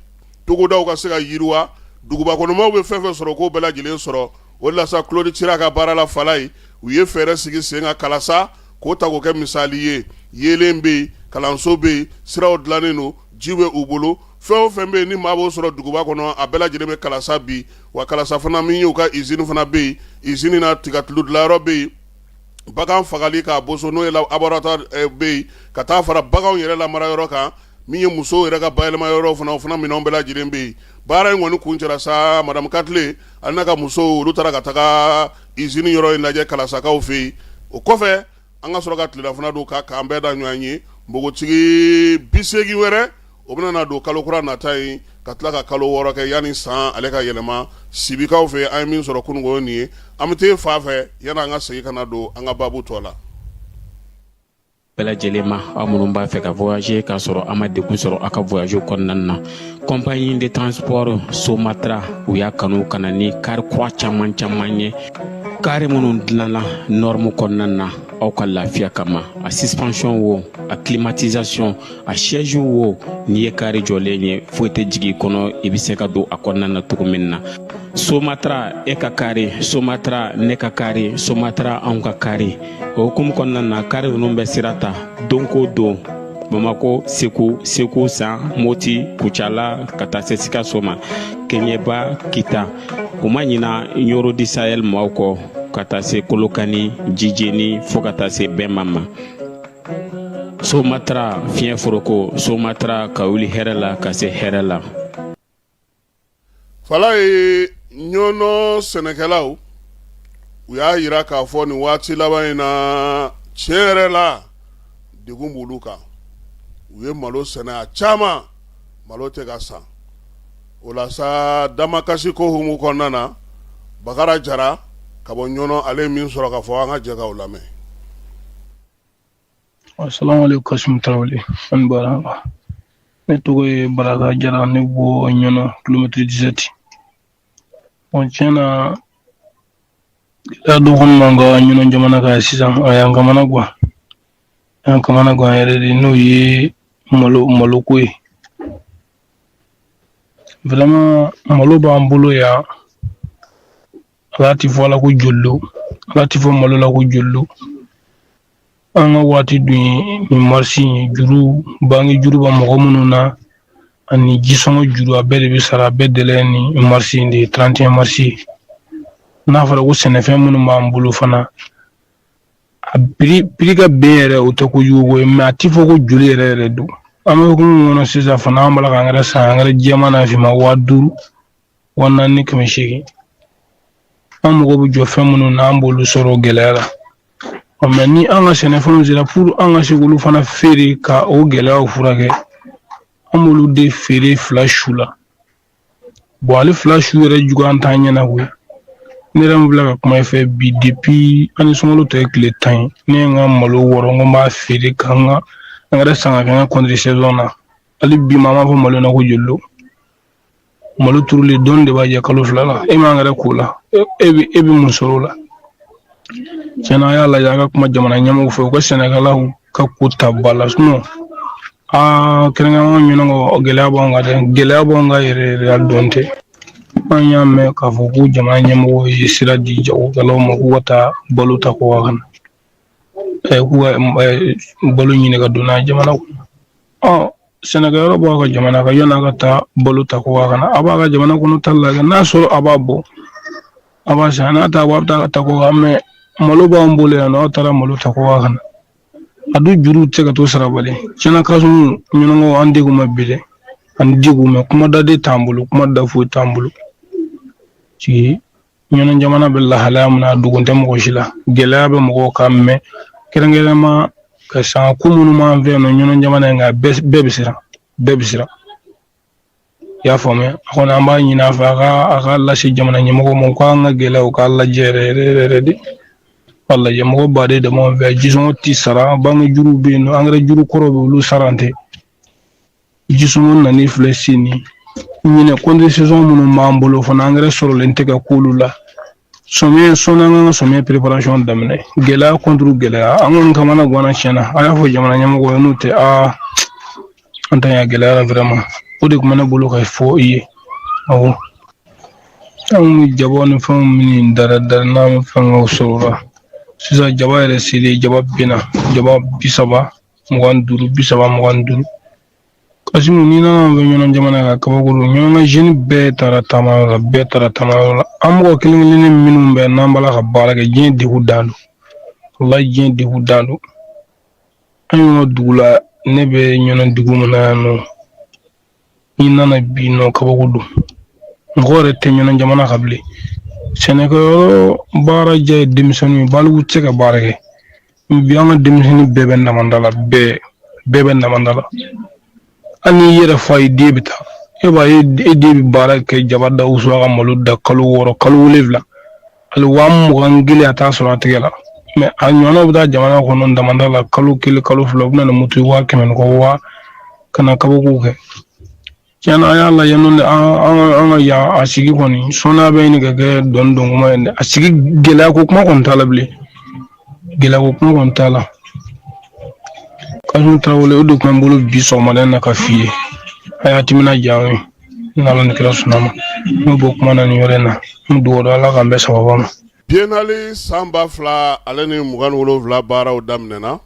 togodaw ka se ka yiriwa, duguba kɔnɔmaw bɛ fɛn fɛn sɔrɔ, k'o bɛɛ lajɛlen sɔrɔ. O de la sa, Claude Cira ka baara la, Falaye, u ye fɛɛrɛ sigi sen kan Kalasa, k'o ta k'o kɛ misali ye. Yeelen bɛ yen, kalanso bɛ yen, siraw dilannen don, ji bɛ u bolo, fɛn o fɛn bɛ yen ni maa b'o sɔrɔ duguba kɔnɔ, a bɛɛ lajɛlen bɛ Kalasa bi. Wa Kalasa fana, min ye u ka usine fana bɛ yen, usine na tigatulu dilanyɔrɔ bɛ yen, bagan fagali k'a boso, n'o ye abattoir bɛ yen, ka taa fara baganw yɛrɛ lamara yɔrɔ kan. Min ye musow yɛrɛ ka bayɛlɛma yɔrɔ fana, o fana minɛnw bɛɛ lajɛlen bɛ yen. Baara in kɔni kuncɛra sa, madame Katile ale n'a ka musow, olu taara ka taga usine yɔrɔ in lajɛ Kalasakaw fɛ yen. O kɔfɛ, an ka sɔrɔ ka tilelafana dun ka k'an bɛɛ da ɲɔgɔn ye. Npogotigi 80 wɛrɛ, o bɛna na don kalo kura nata in, ka tila ka kalo 6 kɛ yanni san ale ka yɛlɛma. Sibikaw fɛ, an ye min sɔrɔ kununko nin ye. An bɛ taa fan fɛ yanni an ka segin ka na don an ka baabu tɔ la. Bɛɛ lajɛlen ma, aw minnu b'a fɛ ka voyager k'a sɔrɔ a ma degun sɔrɔ aw ka voyage kɔnɔna na, compagnie de transport Somatra, u y'a kanu ka na ni kari kura caman caman ye, kari minnu dilanna norme kɔnɔna na aw ka lafiya kama. A suspension wo, a climatisation, a siège wo, n'i ye kari jɔlen ye, foyi tɛ jigin i kɔnɔ, i bɛ se ka don a kɔnɔna na cogo min na. Somatra e ka kari, Somatra ne ka kari, Somatra anw ka kari. O hukumu kɔnɔna na, kari ninnu bɛ sira ta don ko don, Bamako, Segu, Segu San, Moti, Kucala, ka taa se Sikaso ma, Keɲeba, Kita. U ma ɲina Ɲoro du Sahel maaw kɔ, ka taa se Kolokani, Jijeni, fo ka taa se Bɛnma ma. Somatra fiɲɛ foroko, Somatra ka wuli hɛrɛ la ka se hɛrɛ la. Falaye, Ɲɔnɔ sɛnɛkɛlaw, u y'a jira k'a fɔ nin waati laban in na, tiɲɛ yɛrɛ la, degun b'olu kan. U ye malo sɛnɛ a caman, malo tɛ ka san. O la sa, damakasi ko hukumu kɔnɔna na, Bakara Jara ka bɔ Ɲɔnɔ, ale ye min sɔrɔ k'a fɔ, an ka jɛ k'o lamɛn. Assalamu alaikum Kasimu Tarawele, an bara. Ne tɔgɔ ye Baraka Jara, ne bɔ Ɲɔnɔ, kilomètre 17. Bon, tiɲɛ na, gɛlɛya dɔ kɔni b'an ka Ɲɔnɔ jamana kan sisan, a y'an kamana gan. A y'an kamana gan yɛrɛ de, n'o ye malo maloko ye. Vraiment, malo b'an bolo yan. Ala ti fɔ a la ko joli don, ala ti fɔ malo la ko joli don. An ka waati dun ye nin marisi ye, juru banki juru bɛ mɔgɔ minnu na ani jisɔngɔ juru, a bɛɛ de bɛ sara, a bɛɛ délai ni marisi in de ye, 31 marisi. N'a fɔra ko sɛnɛfɛn minnu b'an bolo fana, a prix ka ben yɛrɛ, o tɛ kojugu ko ye, mais a ti fɔ ko joli yɛrɛ yɛrɛ don. An bɛ hukumu min kɔnɔ sisan fana, an b'a la ka angɛrɛ san, angɛrɛ jɛman n'a finman, 5000, 4800. An mago bɛ jɔ fɛn minnu na, an b'olu sɔrɔ gɛlɛya la. Mais ni an ka sɛnɛfɛnw sera pour an ka se k'olu fana feere ka o gɛlɛyaw furakɛ, an b'olu de feere fila su la. Bon, ale fila su yɛrɛ juguya an t'an ɲɛna koyi. Ne yɛrɛ min filɛ ka kuma i fɛ bi, depuis an ni sunkalo tɔ ye tile 10 ye, ne ye n ka malo wɔrɔ, n ko n b'a feere ka n ka angɛrɛ san ka kɛ n ka contre saison na. Hali bi ma, an b'a fɔ malo na ko joli don. Malo turulen dɔɔni de b'a jɛ kalo 2 la, e ma angɛrɛ k'o la, e bɛ mun sɔrɔ o la? Tiɲɛna, a y'a lajɛ, a ka kuma jamana ɲɛmɔgɔw fɛ, u ka sɛnɛkɛlaw ka ko ta ba la. Sinon aa, kɛrɛnkɛrɛnnenya Ɲɔnɔ, gɛlɛya b'anw kan dɛ, gɛlɛya b'anw kan yɛrɛ yɛrɛ, a dɔn tɛ. An y'a mɛn k'a fɔ ko jamana ɲɛmɔgɔw ye sira di jagokɛlaw ma k'u ka taa balo ta kɔkan ka na, k'u ka balo ɲini ka don n'a ye jamana kɔnɔ. Ɔ sɛnɛkɛyɔrɔ b'aw ka jamana kan, yan'a ka taa balo ta kɔkan ka na, a b'a ka jamana kɔnɔ ta lajɛ. N'a sɔrɔ a b'a bɔ, a b'a san, n'a t'a bɔ, a bɛ taa ta kɔkan. Mais malo b'an bolo yan nɔ, aw taara malo ta kɔkan ka na, a dun juruw tɛ se ka to sarabali. Tiɲɛna Kasimu, Ɲɔnɔkaw, an degun ma bi dɛ, an degun mɛ, kuma da de t'an bolo, kuma da foyi t'an bolo. Sigi Ɲɔnɔ jamana bɛ lahalaya min na, a dogon tɛ mɔgɔ si la. Gɛlɛya bɛ mɔgɔw kan, mɛ kɛrɛnkɛrɛnma ka san ko minnu b'an fɛ yan nɔ Ɲɔnɔ jamana in kan, bɛɛ bɛ siran, bɛɛ bɛ siran. I y'a faamuya? A kɔni, an b'a ɲini a fɛ, a ka lase jamana ɲɛmɔgɔw ma, u k'an ka gɛlɛyaw k'a lajɛ yɛrɛ yɛrɛ yɛrɛ de, k'a lajɛ. Mɔgɔ baden de b'an fɛ, jisɔngɔ ti sara, banque juruw bɛ yen nɔ, angɛrɛ juru kɔrɔ bɛ, olu sara tɛ. Jisɔngɔ nani filɛ sini ɲinɛ, contre saison minnu b'an bolo fana, angɛrɛ sɔrɔlen tɛ ka k'olu la. Sɔmiɲɛ sɔnni, an ka sɔmiɲɛ préparation daminɛ, gɛlɛya contre gɛlɛya, an kɔni kamana ganna tiɲɛna. A y'a fɔ jamana ɲɛmɔgɔ ye, n'o tɛ aa, an ta y'a gɛlɛyara vraiment. O de tun bɛ ne bolo ka fɔ i ye. Awɔ, anw bɛ jaba ni fɛnw minnu dara dara n'an bɛ fɛngɛw sɔrɔ o la sisan, jaba yɛrɛ selen, jaba binna, jaba 30 25, 30 25. Kasimu, n'i nana an fɛ Ɲɔnɔ jamana kan, kabako don. Ɲɔnɔ ka jeune bɛɛ taara taamayɔrɔ la, bɛɛ taara taamayɔrɔ la. An mɔgɔ kelen kelennin minnu bɛ n'an b'a la ka baara kɛ, diɲɛ degun dan don, walayi, diɲɛ degun dan don. An ka dugu la, ne bɛ Ɲɔnɔ dugu min na yan nɔ, n'i nana bi nɔ, kabako don. Mɔgɔ yɛrɛ tɛ Ɲɔnɔ jamana kan bilen. Sɛnɛkɛyɔrɔ baara diya ye denmisɛnninw ye, baliku tɛ se ka baara kɛ bi. An ka denmisɛnnin bɛɛ bɛ namanda la, bɛɛ bɛɛ bɛ namanda la. Hali n'i yɛrɛ fa ye, den bɛ taa, e b'a ye, e den bɛ baara kɛ, jaba da wusu, a ka malo da kalo 6, kalo 7, hali 21,000 a t'a sɔrɔ a tɛgɛ la. Mais a ɲɔgɔnnaw bɛ taa jamana kɔnɔ damanda la, kalo 1, kalo 2, u bɛ na ni moto ye, 100,000 ni kɔ, waa ka na kabako kɛ. Tiɲɛna, an y'a lajɛ, n'o tɛ an ka yan a sigi kɔni sɔnni bɛ ɲini ka kɛ dɔɔni dɔn kuma ye dɛ. A sigi gɛlɛya ko kuma kɔni t'a la bilen, gɛlɛya ko kuma kɔni t'a la. Kasimu Tarawele, o de tun bɛ n bolo bi sɔgɔmada in na ka f'i ye. A y'a timina diya n ye, n'Ala ni kira sɔnna ma, n bɛ bɔ kuma na nin yɔrɔ in na. N bɛ dugawu don Ala k'an bɛɛ sababa ma. Biennale san 2027 baaraw daminɛna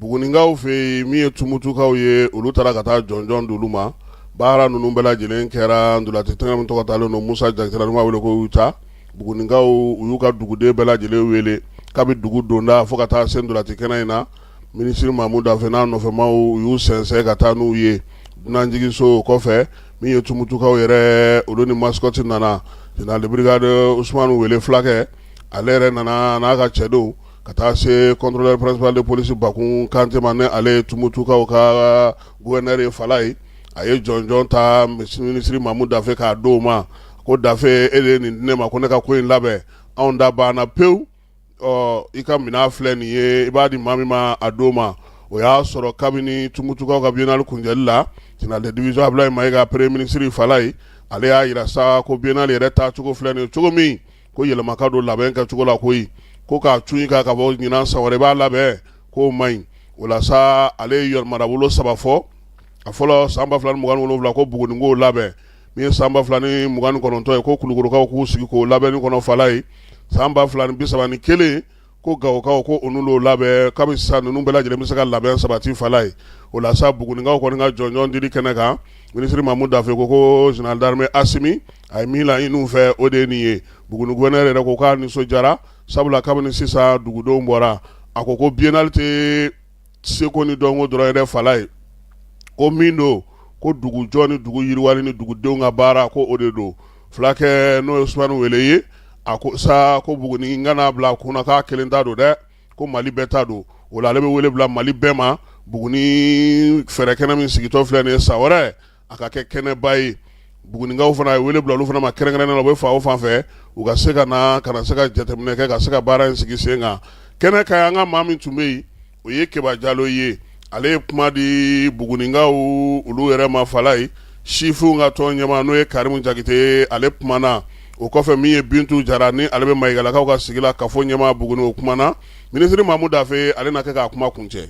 Bugunikaw fɛ yen. Min ye Tumutukaw ye, olu taara ka taa jɔnjɔn d'olu ma. Baara ninnu bɛɛ lajɛlen kɛra ntolaci tɛnɛ min tɔgɔ talen don Musa Jakite la, n'u b'a wele ko UTA. Bugunikaw, u y'u ka duguden bɛɛ lajɛlen wele kabi dugu donda fo ka taa se ntolaci kɛnɛ in na. Minisiri Mamu Dafe n'a nɔfɛmaw, u y'u sɛnsɛn ka taa n'u ye dunanjiginso. Kɔfɛ, min ye Tumutukaw yɛrɛ, olu ni mascotte nana. Général de brigade Usumani Wele Fulakɛ, ale yɛrɛ nana n'a ka cɛdenw ka taa se contrôleur principal de police Bakun Kante ma, ni ale ye Tumutukaw ka gouverneur ye. Falaye, a ye jɔnjɔn ta minisiri Mamu Dafe k'a d'o ma ko: "Dafe, e de ye nin di ne ma ko ne ka ko in labɛn. Anw da banna pewu. Ɔ, i ka minɛn filɛ nin ye, i b'a di maa min ma, a d'o ma." O y'a sɔrɔ kabini Tumutukaw ka biennale kuncɛli la, général de division Abulayi Mayiga, premier ministre Falaye, ale y'a jira sa ko biennale yɛrɛ taacogo filɛ nin ye cogo min, ko yɛlɛma ka don labɛn kɛcogo la koyi. Ko k'a cun i kan ka bɔ ɲinan, san wɛrɛ i b'a labɛn, k'o man ɲi. O la sa, ale ye marabolo saba fɔ. A fɔlɔ, san 2027, ko Buguni k'o labɛn. Min ye san 2029 ye, ko Kulukorokaw k'u sigi k'o labɛnni kɔnɔ. Falaye, san 2031, ko Gawokaw ko olu l'o labɛn. Kabi sisan, ninnu bɛɛ lajɛlen bɛ se ka labɛn sabati. Falaye, o la sa, Bugunikaw kɔni ka jɔnjɔn dili kɛnɛ kan, minisiri Mamu Dafe ko général d'armée Asimi a ye min laɲini u fɛ, o de ye nin ye. Buguni gouverneur yɛrɛ ko k'a nisɔndiyara, sabula kabini sisan dugudenw bɔra. A ko biennale tɛ seko ni dɔnko dɔrɔn ye dɛ. Falaye, ko min don, ko dugu jɔ ni dugu yiriwali ni dugudenw ka baara, ko o de don. Fulakɛ, n'o ye Usumani Wele ye, a ko sa ko Buguni kana bila kunna k'a kelen ta don dɛ, ko Mali bɛɛ ta don. O la, ale bɛ wele bila Mali bɛɛ ma. Buguni fɛɛrɛ kɛnɛ min sigitɔ filɛ nin ye, san wɛrɛ a ka kɛ kɛnɛba ye. Bugunikaw fana ye wele bila olu fana ma kɛrɛnkɛrɛnnen na, u bɛ fan o fan fɛ, u ka se ka na ka na se ka jateminɛ kɛ, ka se ka baara in sigi sen kan. Kɛnɛ kan, an ka maa min tun bɛ yen, o ye Keba Jalo ye. Ale ye kuma di Bugunikaw olu yɛrɛ ma. Falaye, sifinw ka tɔn ɲɛmaa, n'o ye Karimu Jakite, ale kumana. O kɔfɛ, min ye Bintu Jara, ni ale bɛ Mayigalakaw ka sigi la kafo ɲɛmaa Buguni, o kumana. Minisiri Mamu Dafe, ale na kɛ k'a kuma kuncɛ.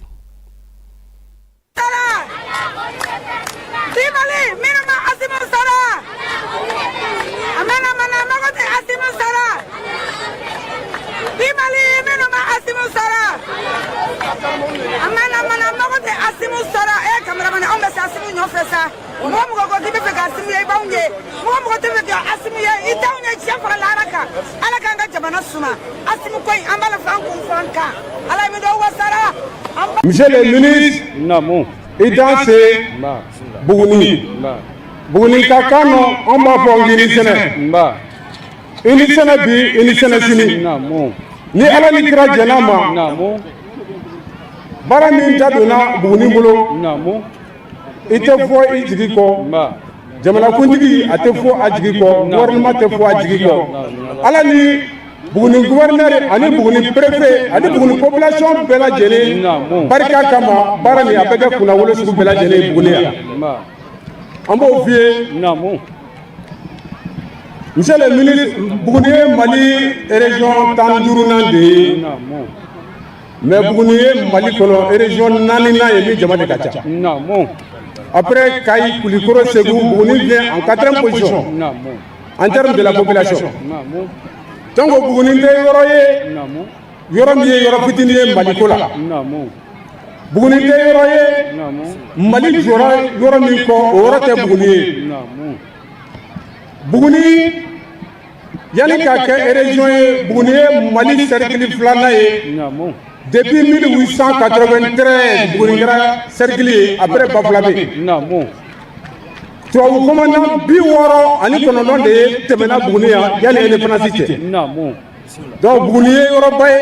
Mɔgɔ mɔgɔ ko k'i bɛ fɛ ka Asimu ye, i b'anw ye. Mɔgɔ mɔgɔ tɛ fɛ ka Asimu ye, i t'anw ye. Diɲɛ fara lahara kan, Ala k'an ka jamana suma. Asimu ko in, an b'a la fɔ an kun fɔ an kan. Ala ye min dɔn wasara. Monsieur le ministre, i danse Buguni. Buguni ka kan nɔ, an b'a fɔ k'i ni sɛnɛ. I ni sɛnɛ bi, i ni sɛnɛ sini. Ni Ala ni kira jɛn'a ma, baara min da donna Buguni bolo, i tɛ fɔ i jigi kɔ. Jamanakuntigi, a tɛ fɔ a jigi kɔ. Gouvernement tɛ fɔ a jigi kɔ. Ala ni Buguni gouverneur ani Buguni préfet ani Buguni population bɛɛ lajɛlen barika kama, baara nin a bɛ kɛ kunnawolo sugu bɛɛ lajɛlen ye Buguni yan. An b'o f'i ye, monsieur le ministre. Buguni ye Mali région 15nan de ye, mais Buguni ye Mali kɔnɔ région naaninan ye min jama de ka ca. Après Kayi, Kulikoro, Segu, Buguni vient en quatrième position en termes de la population. Donc Buguni tɛ yɔrɔ ye, yɔrɔ min ye yɔrɔ fitinin ye Maliko la. Buguni tɛ yɔrɔ ye Mali jɔra yɔrɔ min kɔ, o yɔrɔ tɛ Buguni ye. Buguni, yanni ka kɛ région ye, Buguni ye Mali cercle filanan ye. Depuis 1893, Buguni kɛra cercle ye après Bafulabɛ. Tubabu commandant 69 de ye tɛmɛna Buguni yan yanni indépendance cɛ. Donc Buguni ye yɔrɔba ye,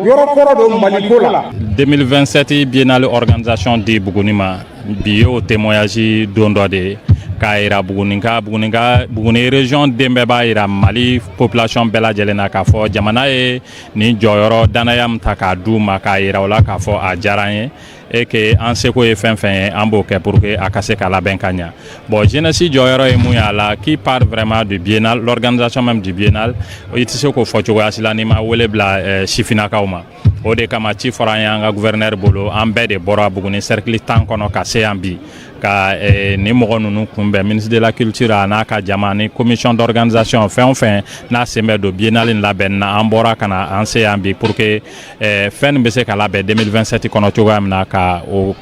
yɔrɔ kɔrɔ don Maliko la. 2027 biennale organisation di Buguni ma bi y'o témoignage don dɔ de ye k'a yira Bugunika, Bugunika, Buguni région den bɛɛ b'a yira Mali population bɛɛ lajɛlen na k'a fɔ jamana ye nin jɔyɔrɔ danaya min ta k'a d'u ma, k'a yira u la k'a fɔ a diyara an ye et que an seko ye fɛn fɛn ye, an b'o kɛ pour que a ka se ka labɛn ka ɲa. Bon, jeunesse jɔyɔrɔ ye mun ye a la, qui part vraiment du biennale, l'organisation même du biennale, i tɛ se k'o fɔ cogoya si la n'i ma wele bila sifinnakaw ma. O de kama ci fɔra an ye an ka gouverneur bolo, an bɛɛ de bɔra Buguni cercle 10 kɔnɔ ka se yan bi ka nin mɔgɔ ninnu kunbɛn, ministre de la culture a n'a ka jama ni commission d'organisation, fɛn o fɛn n'a sen bɛ don biennale in labɛnni na. An bɔra ka na an se yan bi pour que fɛn nin bɛ se ka labɛn 2027 kɔnɔ cogoya min na, ka o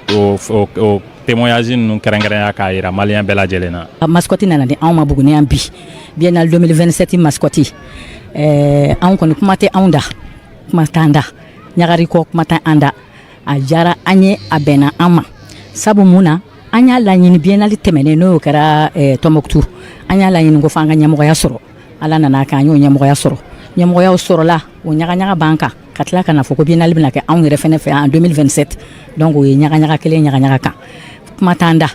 témoignage ninnu kɛrɛnkɛrɛnya k'a yira malien bɛɛ lajɛlen na. Mascotte nana di anw ma Buguni yan bi, biennale 2027 mascotte. Anw kɔni, kuma tɛ anw da, kuma t'an da, ɲagari kɔ kuma tɛ an da. A diyara an ye, a bɛnna an ma, sabu mun na, an y'a laɲini biennale tɛmɛnen, n'o kɛra Tɔnbɔkutu, an y'a laɲini ko f'an ka ɲɛmɔgɔya sɔrɔ. Ala nana k'an y'o ɲɛmɔgɔya sɔrɔ. Ɲɛmɔgɔyaw sɔrɔla, o ɲagaɲaga b'an kan, ka tila ka na fɔ ko biennale bɛna kɛ anw yɛrɛ fɛnɛ fɛ en 2027. Donc o ye ɲagaɲaga kelen ɲagaɲaga kan, kuma t'an da.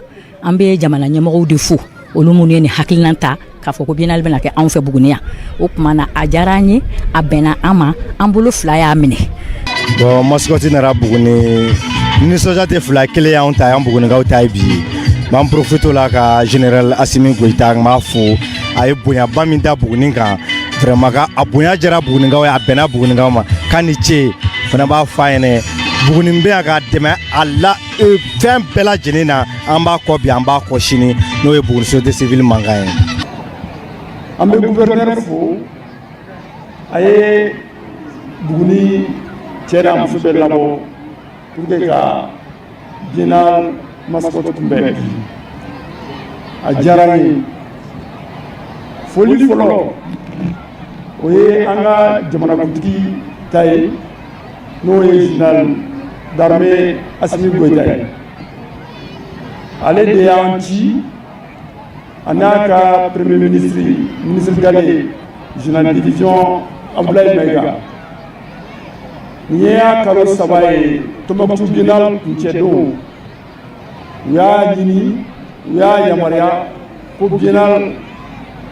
An bɛ jamana ɲɛmɔgɔw de fo, olu minnu ye nin hakilina ta k'a fɔ ko biennale bɛna kɛ anw fɛ Buguni yan. O tuma na, a diyara an ye, a bɛnna an ma, an bolo fila y'a minɛ. Bon, mascotte nana Buguni, nisɔndiya tɛ fila kelen y'anw ta ye, an Bugunikaw ta ye bi ye. N b'an profite o la ka général Asimi Goyita, n b'a fo, a ye bonyaba min da Buguni kan, vraiment ka a bonya jara Bugunikaw ye, a bɛnna Bugunikaw ma, k'a ni ce. Fana b'a fɔ a ɲɛnɛ, Buguni bɛ yan k'a dɛmɛ a la fɛn bɛɛ lajɛlen na. An b'a kɔ bi, an b'a kɔ sini, n'o ye Buguni société civile mankan ye. An bɛ gouverneur fo, a ye Buguni cɛ n'a muso bɛɛ labɔ pour que ka biennale mascotte kunbɛn bi. A diyara n ye. Foli fɔlɔ, o ye an ka jamanakuntigi ta ye, n'o ye général d'armée Asimi Goyita ye. Ale de y'an ci, a n'a ka premier ministre, ministre gale, général division Abdoulaye Maïga. Nin y'a kalo 3 ye, Tombouctou biennale kuncɛ don, u y'a ɲini, u y'a yamaruya ko biennale,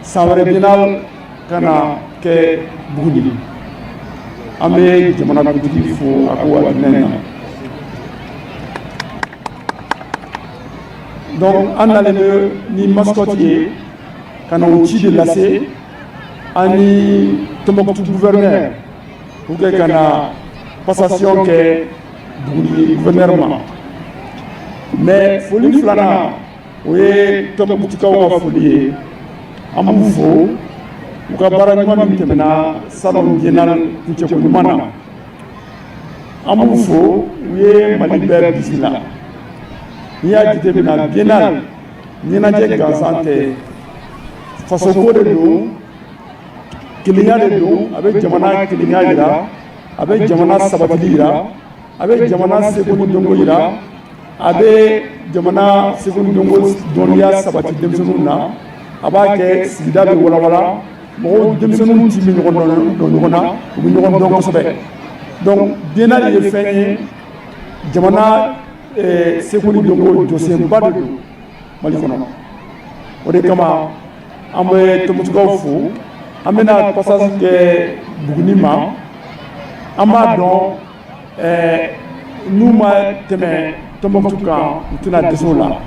san wɛrɛ biennale ka na kɛ Buguni. An bɛ jamanakuntigi fo a ko hakilina in na. Donc an nalen bɛ ni mascotte ye ka na o ci de lase an ni Tombouctou gouverneur pour que ka na passation kɛ Buguni gouverneur ma. Mais foli filanan, o ye Tombouctukaw ka foli ye. An b'u fo u ka baara ɲuman min tɛmɛna salon biennale kuncɛko ɲuman na. An b'u fo, u ye Mali bɛɛ bisimila. N'i y'a jateminɛ, biennale ɲɛnajɛ gansan tɛ, fasoko de don, kelenya de don. A bɛ jamana kelenya yira, a bɛ jamana sabatili yira, a bɛ jamana seko ni dɔnko yira, a bɛ jamana seko ni dɔnko dɔnniya sabati denmisɛnninw na, a b'a kɛ sigida bɛ walawala, mɔgɔw, denmisɛnninw ti bɛ ɲɔgɔn dɔn ɲɔgɔn na, u bɛ ɲɔgɔn dɔn kosɛbɛ. Donc biennale ye fɛn ye, jamana seko ni dɔnko jɔsenba de don Mali kɔnɔ. O de kama an bɛ Tombouctukaw fo. An bɛna passage kɛ Buguni ma. An b'a dɔn n'u ma tɛmɛ Tombouctou kan, u tɛna dɛsɛ o la.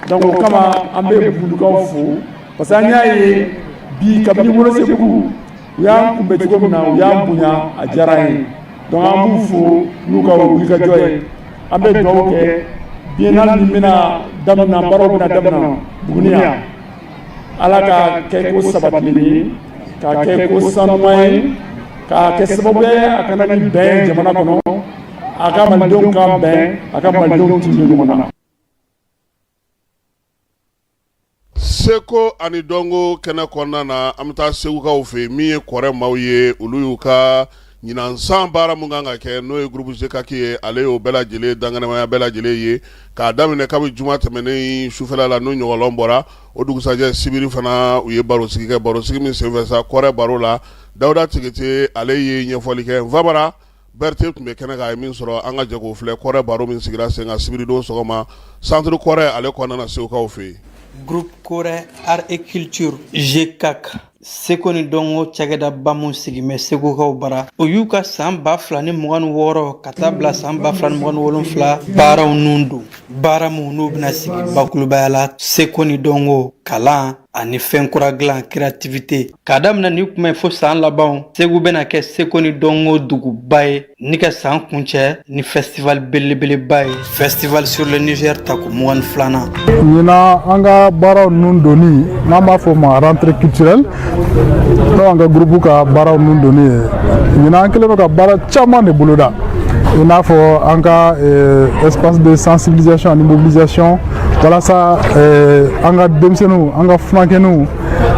Donc o kama an bɛ Bugunikaw fo, parce que an y'a ye bi, kabini Welesebugu, u y'an kunbɛn cogo min na, u y'an bonya, a diyara an ye. Donc an b'u fo n'u ka wulikajɔ ye. An bɛ dugawu kɛ, biennale min bɛna daminɛ, baaraw bɛna daminɛ Buguni yan, Ala ka kɛ ko sabatilen ye, k'a kɛ ko sanuman ye, k'a kɛ sababu ye a ka na ni bɛn jamana kɔnɔ, a ka malidenw ka bɛn, a ka malidenw tin don ɲɔgɔn na. Seko ani dɔnko kɛnɛ kɔnɔna na, an bɛ taa Segukaw fɛ yen. Min ye Kɔrɛ maaw ye, olu y'u ka ɲinan san baara min kan ka kɛ, n'o ye groupe GCAC ye, ale y'o bɛɛ lajɛlen dankɛnɛmaya bɛɛ lajɛlen ye k'a daminɛ kabi juma tɛmɛnen sufɛla la, n'o ɲɔgɔlɔn bɔra. O dugusajɛ sibiri fana, u ye baro sigi kɛ. Baro sigi min senfɛ sa, Kɔrɛ baro la, Dawuda Tigete, ale ye ɲɛfɔli kɛ. Nfabara Berete tun bɛ kɛnɛ kan, a ye min sɔrɔ, an ka jɛ k'o filɛ. Kɔrɛ baro min sigira sen kan sibiridon sɔgɔma, centre Kɔrɛ ale kɔnɔna na, Segukaw fɛ yen. Groupe Kɔrɛ Art et Culture GCAC, seko ni dɔnko cakɛdaba mun sigin bɛ Segukaw bara, o y'u ka san 2026 ka taa bila san 2027 baaraw nun don, baara mun n'u bɛna sigi bakurubaya la, seko ni dɔnko, kalan. Ani fɛn kura dilan, créativité. K'a daminɛ nin kuma ye fo san laban, Segu bɛna kɛ seko ni dɔnko duguba ye, ni ka san kuncɛ ni festival belebeleba ye, Festival sur le Niger tako 22nan. Ɲinan, an ka baaraw nun donni, n'an b'a fɔ o ma rentrée culturelle, n'o an ka groupe ka baaraw nun donni ye. Ɲinan, an kɛlen don ka baara caman de boloda, i n'a fɔ an ka espace de sensibilisation ani mobilisation, walasa an ka denmisɛnninw, an ka funankɛninw,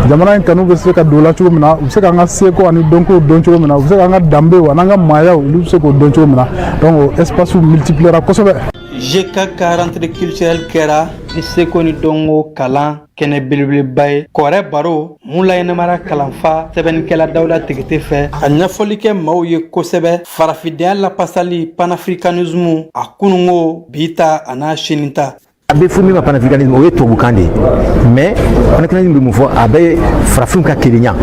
jamana in kanu bɛ se ka don la cogo min na, u bɛ se k'an ka seko ani dɔnkow dɔn cogo min na, u bɛ se k'an ka danbew ani an ka maayaw, olu bɛ se k'o dɔn cogo min na. Donc o espace multipliera kosɛbɛ. GK ka rentrée culturelle kɛra ni seko ni dɔnko kalan kɛnɛ belebeleba ye. Kɔrɛ baro mun laɲɛnamara kalanfa sɛbɛnnikɛla Dawuda Tigite fɛ, ka ɲɛfɔli kɛ maaw ye kosɛbɛ farafindenya lapasali, panafricanisme, a kununko, bi ta a n'a sini ta. A bɛ fɔ min ma panafricanisme, o ye tubabukan de ye, mais panafricanisme bɛ mun fɔ? A bɛ farafinw ka kelenya,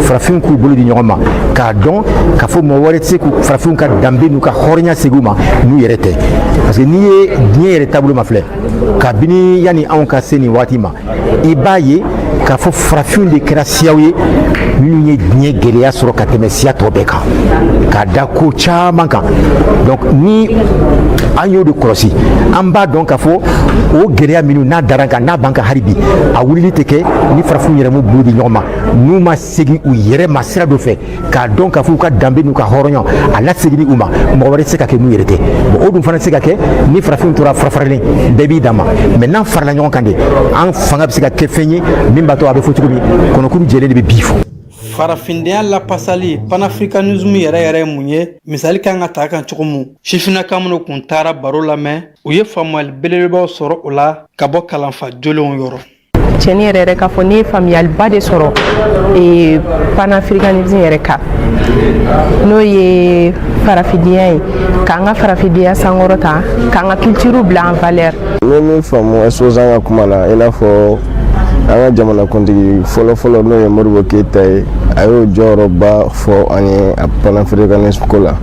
farafinw k'u bolo di ɲɔgɔn ma, k'a dɔn k'a fɔ mɔgɔ wɛrɛ tɛ se k'u farafinw ka danbe n'u ka hɔrɔnya segin u ma n'u yɛrɛ tɛ. Parce que n'i ye diɲɛ yɛrɛ taabolo ma filɛ kabini yanni anw ka se nin waati ma, i b'a ye k'a fɔ farafinw de kɛra siyaw ye minnu ye diɲɛ gɛlɛya sɔrɔ ka tɛmɛ siya tɔ bɛɛ kan, k'a da ko caman kan. Donc ni an y'o de kɔlɔsi, an b'a dɔn k'a fɔ o gɛlɛya minnu n'a dara an kan, n'a b'an kan hali bi, a wulili tɛ kɛ ni farafinw yɛrɛ m'u bolo di ɲɔgɔn ma, n'u ma segin u yɛrɛ ma sira dɔ fɛ, k'a dɔn k'a fɔ u ka danbe n'u ka hɔrɔnya a laseginni u ma, mɔgɔ wɛrɛ tɛ se ka kɛ n'u yɛrɛ tɛ. Bon, o dun fana tɛ se ka kɛ ni farafinw tora farafaralen, bɛɛ b'i dan ma. Mais n'an farala ɲɔgɔn kan de, an fanga bɛ se ka kɛ fɛn ye min b'a to a bɛ fɔ cogo min, kɔnɔkuru jɛlen de bɛ bi fɔ. Farafindenya lapasali, panafricanisme yɛrɛ yɛrɛ ye mun ye? Misali kan ka ta kan cogo mun? Sifinnaka minnu kun taara baro lamɛn, u ye faamuyali belebelebaw sɔrɔ o la ka bɔ kalanfa jolenw yɔrɔ. Cɛni yɛrɛ yɛrɛ k'a fɔ, ne ye faamuyaliba de sɔrɔ panafricanisme yɛrɛ kan, n'o ye farafindenya ye, k'an ka farafindenya sankɔrɔta, k'an ka culture bila en valeur. N ye min faamu exposant ka kuma na, i n'a fɔ an ka jamanakuntigi fɔlɔ-fɔlɔ, n'o ye Modibo Keyita ye, a y'o jɔyɔrɔba fɔ an ye a panafricanisme ko la,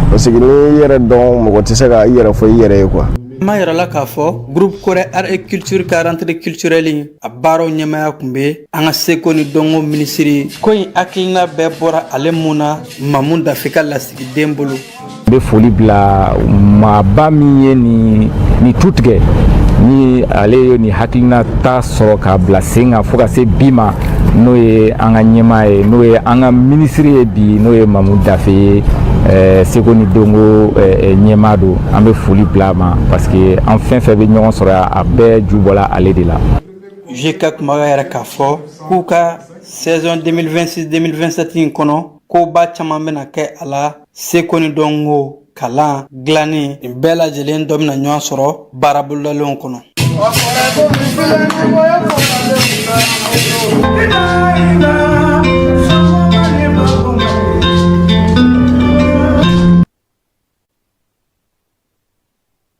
parce que n'i yɛrɛ dɔn, mɔgɔ tɛ se ka i yɛrɛ fɔ i yɛrɛ ye quoi. Ma yɛrɛ k'a fɔ groupe Kɔrɛ Art et Culture ka rentrée culturelle, a baaraw ɲɛmaya tun bɛ an ka seko ni dɔnko minisiri. Ko in hakilina bɛɛ bɔra ale mun na, Mamu Dafe ka lasigiden bolo. N bɛ foli bila maaba min ye nin tu tigɛ, ni ale ye nin hakilina ta sɔrɔ k'a bila sen kan fo ka se bi ma, n'o ye an ka ɲɛmaa ye, n'o ye an ka minisiri ye bi, n'o ye Mamu Dafe ye, seko ni dɔnko ɲɛmaa don. An bɛ foli bila a ma, parce que an fɛn fɛn bɛ ɲɔgɔn sɔrɔ yan, a bɛɛ ju bɔla ale de la. GK kumakan yɛrɛ k'a fɔ k'u ka saison 2026-2027 in kɔnɔ, koba caman bɛna kɛ a la. Seko ni dɔnko, kalan, dilanni, nin bɛɛ lajɛlen dɔ bɛna ɲɔgɔn sɔrɔ baara bolodalenw kɔnɔ.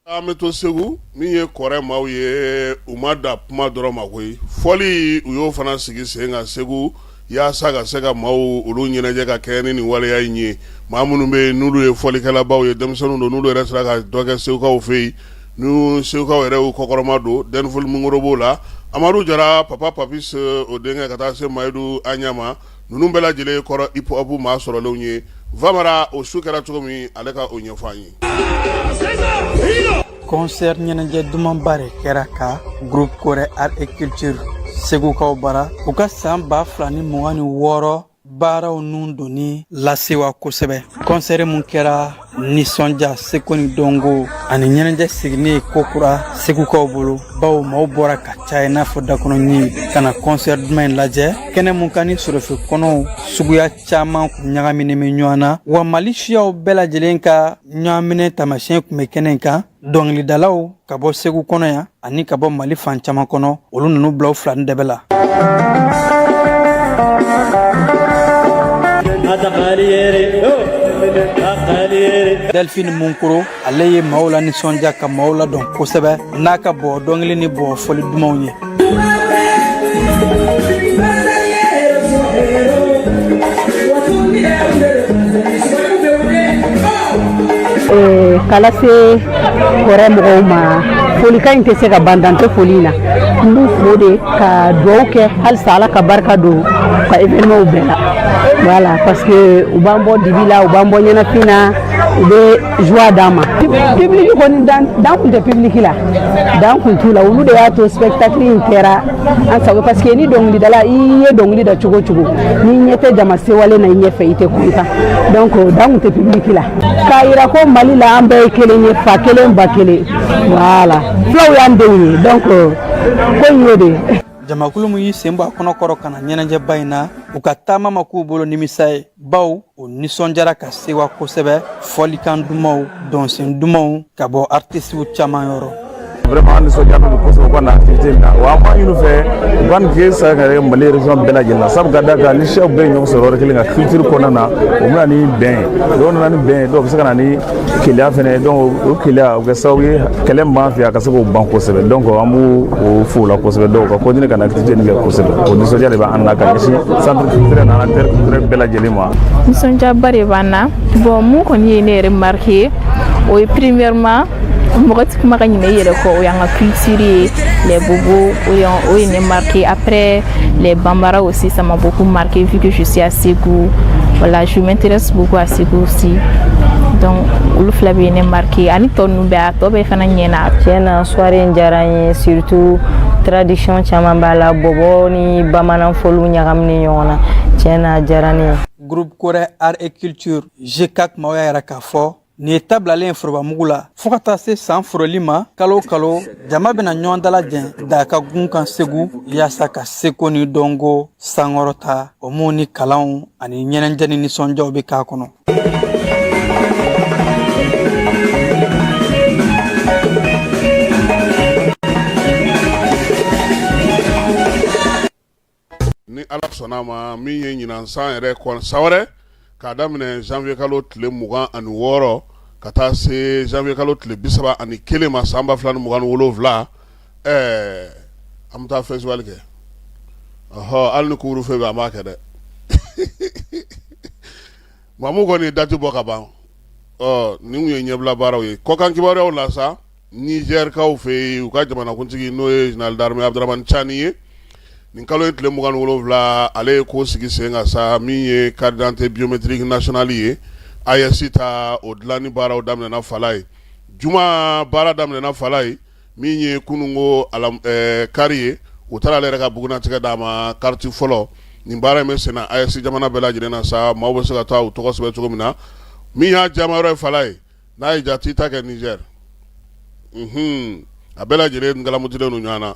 An bɛ to Segu. Min ye Kɔrɛ maaw ye, u ma da kuma dɔrɔn ma koyi, fɔli u y'o fana sigi sen kan Segu, yaasa ka se ka maaw olu ɲɛnajɛ ka kɛ ni nin waleya in ye. Maa minnu bɛ yen n'olu ye fɔlikɛlabaw ye, denmisɛnninw don, n'olu yɛrɛ sera ka dɔ kɛ Segukaw fɛ yen, n'u Segukaw yɛrɛ y'u kɔkɔrɔma don. Denfoli Mungoro b'o la, Amadu Jara, Papa Papis o denkɛ, ka taa se Mayidu Aɲama, ninnu bɛɛ lajɛlen kɔrɔ hip hop maa sɔrɔlenw ye. Vamara, o su kɛra cogo min, ale ka o ɲɛfɔ an ye. Concert ɲɛnajɛ dumanba de kɛra ka groupe Kɔrɛ Art et Culture Segukaw bara, u ka san 2026 baaraw nun donni lasewa kosɛbɛ. Concert mun kɛra nisɔndiya, seko ni dɔnko ani ɲɛnajɛ sigilen kokura Segukaw bolo, bawo maaw bɔra ka caya i n'a fɔ dakɔnɔɲin ka na concert duman in lajɛ. Kɛnɛ mun kan ni sorofe kɔnɔw suguya caman kun ɲagaminen bɛ ɲɔgɔn na, wa Mali siyaw bɛɛ lajɛlen ka ɲɔgɔnminɛ taamasiyɛn kun bɛ kɛnɛ in kan. Dɔnkilidalaw ka bɔ Segu kɔnɔ yan ani ka bɔ Mali fan caman kɔnɔ, olu nunu bila u fila ni dɛbɛ la. Delphine Munkoro, ale ye maaw la nisɔndiya ka maaw ladɔn kosɛbɛ n'a ka bɔ dɔnkili ni bɔ fɔli dumanw ye. K'a lase Kɔrɛ mɔgɔw ma. Folikan in tɛ se ka ban, dan tɛ foli in na. N b'u fo de ka dugawu kɛ halisa, Ala ka barika don u ka événement bɛɛ la. Voilà, parce que u b'an bɔ dibi la, u b'an bɔ ɲɛnafin na, u bɛ joie d'an ma. Public kɔni, dan kun tɛ public la, dan kun t'u la. Olu de y'a to spectacle in kɛra an sago, parce que ni dɔnkilidala, i ye dɔnkili da cogo cogo, n'i ɲɛ tɛ jama sewalen na i ɲɛfɛ, i tɛ content. Donc dan kun tɛ public la, k'a yira ko Mali la, an bɛɛ ye kelen ye, fa kelen, ba kelen. Voilà, fulaw y'an denw ye, donc ko in y'o de ye. Jamakulu min y'i sen bɔ a kɔnɔkɔrɔ ka na ɲɛnajɛba in na, u ka taama ma k'u bolo nimisa ye, baw u nisɔndiyara ka sewa kosɛbɛ, fɔlikan dumanw, dɔnsen dumanw ka bɔ artisiw caman yɔrɔ. Vraiment, an nisɔndiyalen don kosɛbɛ u ka na activité in na. Wa an b'a ɲini u fɛ u ka nin kɛ sa ka kɛ Mali région bɛɛ lajɛlen na, sabu ka d'a kan ni siyaw bɛɛ ye ɲɔgɔn sɔrɔ yɔrɔ kelen ka culture kɔnɔna na, o bɛ na ni bɛn ye. Dɔw nana ni bɛn ye, dɔw bɛ se ka na ni keleya fɛnɛ ye. Donc o keleya, o kɛ sababu ye kɛlɛ min b'an fɛ yan, ka se k'o ban kosɛbɛ. Donc an b'u o fo o la kosɛbɛ. Donc ka continuer ka na activité nin kɛ kosɛbɛ, o nisɔndiya de b'an na ka ɲɛsin centre culturel n'an acteur culturel bɛɛ lajɛlen ma. Nisɔndiyaba de b'an na. Bon, mun kɔni ye ne yɛrɛ marqué, o ye premièrement, mɔgɔ ti kuma ka ɲinɛ i yɛrɛ kɔ, o y'an ka culture ye, les bobos, o ye ne marqué. Après, les bambara aussi, ça m'a beaucoup marqué vu que je suis à Ségou. Voilà, je m'intéresse beaucoup à Ségou aussi, donc olu fila bɛ ne marqué, ani tɔ ninnu bɛɛ, a tɔ bɛɛ fana ɲɛna. Tiɲɛ na, soirée in diyara n ye, surtout tradition caman b'a la, bɔbɔ ni bamanan fɔliw ɲagaminen ɲɔgɔn na. Tiɲɛ na, a diyara ne ye. Groupe Korɛ Art et Culture, GCAC maaw y'a yira k'a fɔ nin ye tabilalen ye forobamugu la fɔɔ ka taa se san foroli ma. Kalo o kalo, jama bɛna ɲɔgɔn dalajɛ daga gun kan Segu, yaasa ka seko ni dɔnko sankɔrɔta, o mun ni kalanw ani ɲɛnajɛ ni nisɔndiyaw bɛ k'a kɔnɔ. Ni Ala sɔnna a ma, min ye ɲinan san yɛrɛ kɔnɔ, san wɛrɛ, k'a daminɛ janvier kalo tile 26 ka taa se janvier kalo tile 31 ma san 2027, ɛɛ, an bɛ taa festival kɛ. Ɔhɔ, hali ni couvre-feu bɛ, an b'a kɛ dɛ. Mamu kɔni ye date bɔ ka ban. Ɔ nin kun ye ɲɛbila baaraw ye. Kɔkan kibaruyaw la sa, Nizɛrikaw fɛ yen, u ka jamanakuntigi, n'o ye général d'armée Abdramane Tiani ye, nin kalo in tile 27, ale ye ko sigi sen kan sa, min ye carte d'identité biométrique nationale ye, AES ta, o dilanni baaraw daminɛna Falaye. Juma baara daminɛna Falaye, min ye kununko kari ye, u taara ale yɛrɛ ka bugunnatigɛ d'a ma, carte fɔlɔ. Nin baara in bɛ senna AES jamana bɛɛ lajɛlen na sa, maaw bɛ se ka taa u tɔgɔ sɛbɛn cogo min na. Min y'a jama yɔrɔ ye Falaye, n'a ye jate ta kɛ Nizɛri, a bɛɛ lajɛlen galamutilen don ɲɔgɔn na.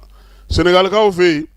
Senegalikaw fɛ yen,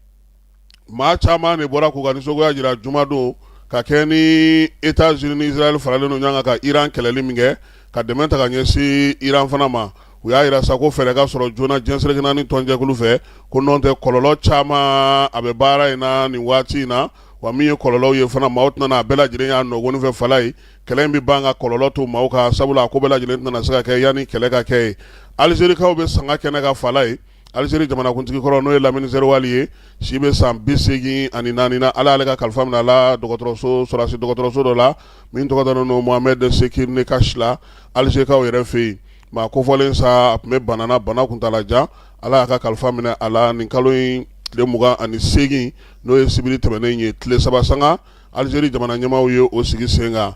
maa caman de bɔra k'u ka nisɔngoya jira jumadon ka kɛ ni États-Unis ni Israël faralen don ɲɔgɔn kan ka Iran kɛlɛli min kɛ, ka dɛmɛ ta ka ɲɛsin Iran fana ma. U y'a jira sa ko fɛɛrɛ ka sɔrɔ joona diɲɛ seleke naani tɔnjɛkulu fɛ, ko nɔn tɛ kɔlɔlɔ caman a bɛ baara in na nin waati in na. Wa min ye kɔlɔlɔw ye fana, maaw tɛna a bɛɛ lajɛlen y'a nɔgɔni fɛ Falaye, kɛlɛ in bɛ ban ka kɔlɔlɔ to maaw kan, sabula a ko bɛɛ lajɛlen tɛna se ka kɛ yanni kɛlɛ ka kɛ ye. Alizerikaw bɛ sanga kɛnɛ kan Falaye. Alizeri jamanakuntigi kɔrɔ, n'o ye Lamini Zeriwali ye, si bɛ san 84 na, Ala y'ale ka kalifa minɛ a la dɔgɔtɔrɔso, sɔrɔdasi dɔgɔtɔrɔso dɔ la min tɔgɔ dalen don Mohamed Sekir Nekash la, Alizerikaw yɛrɛ fɛ yen. Maa kofɔlen sa, a tun bɛ bana na, bana kuntaala jan. Ala y'a ka kalifa minɛ a la nin kalo in tile 28, n'o ye sibiri tɛmɛnen ye. Tile 3 sanga, Alizeri jamana ɲɛmaaw ye o sigi sen kan.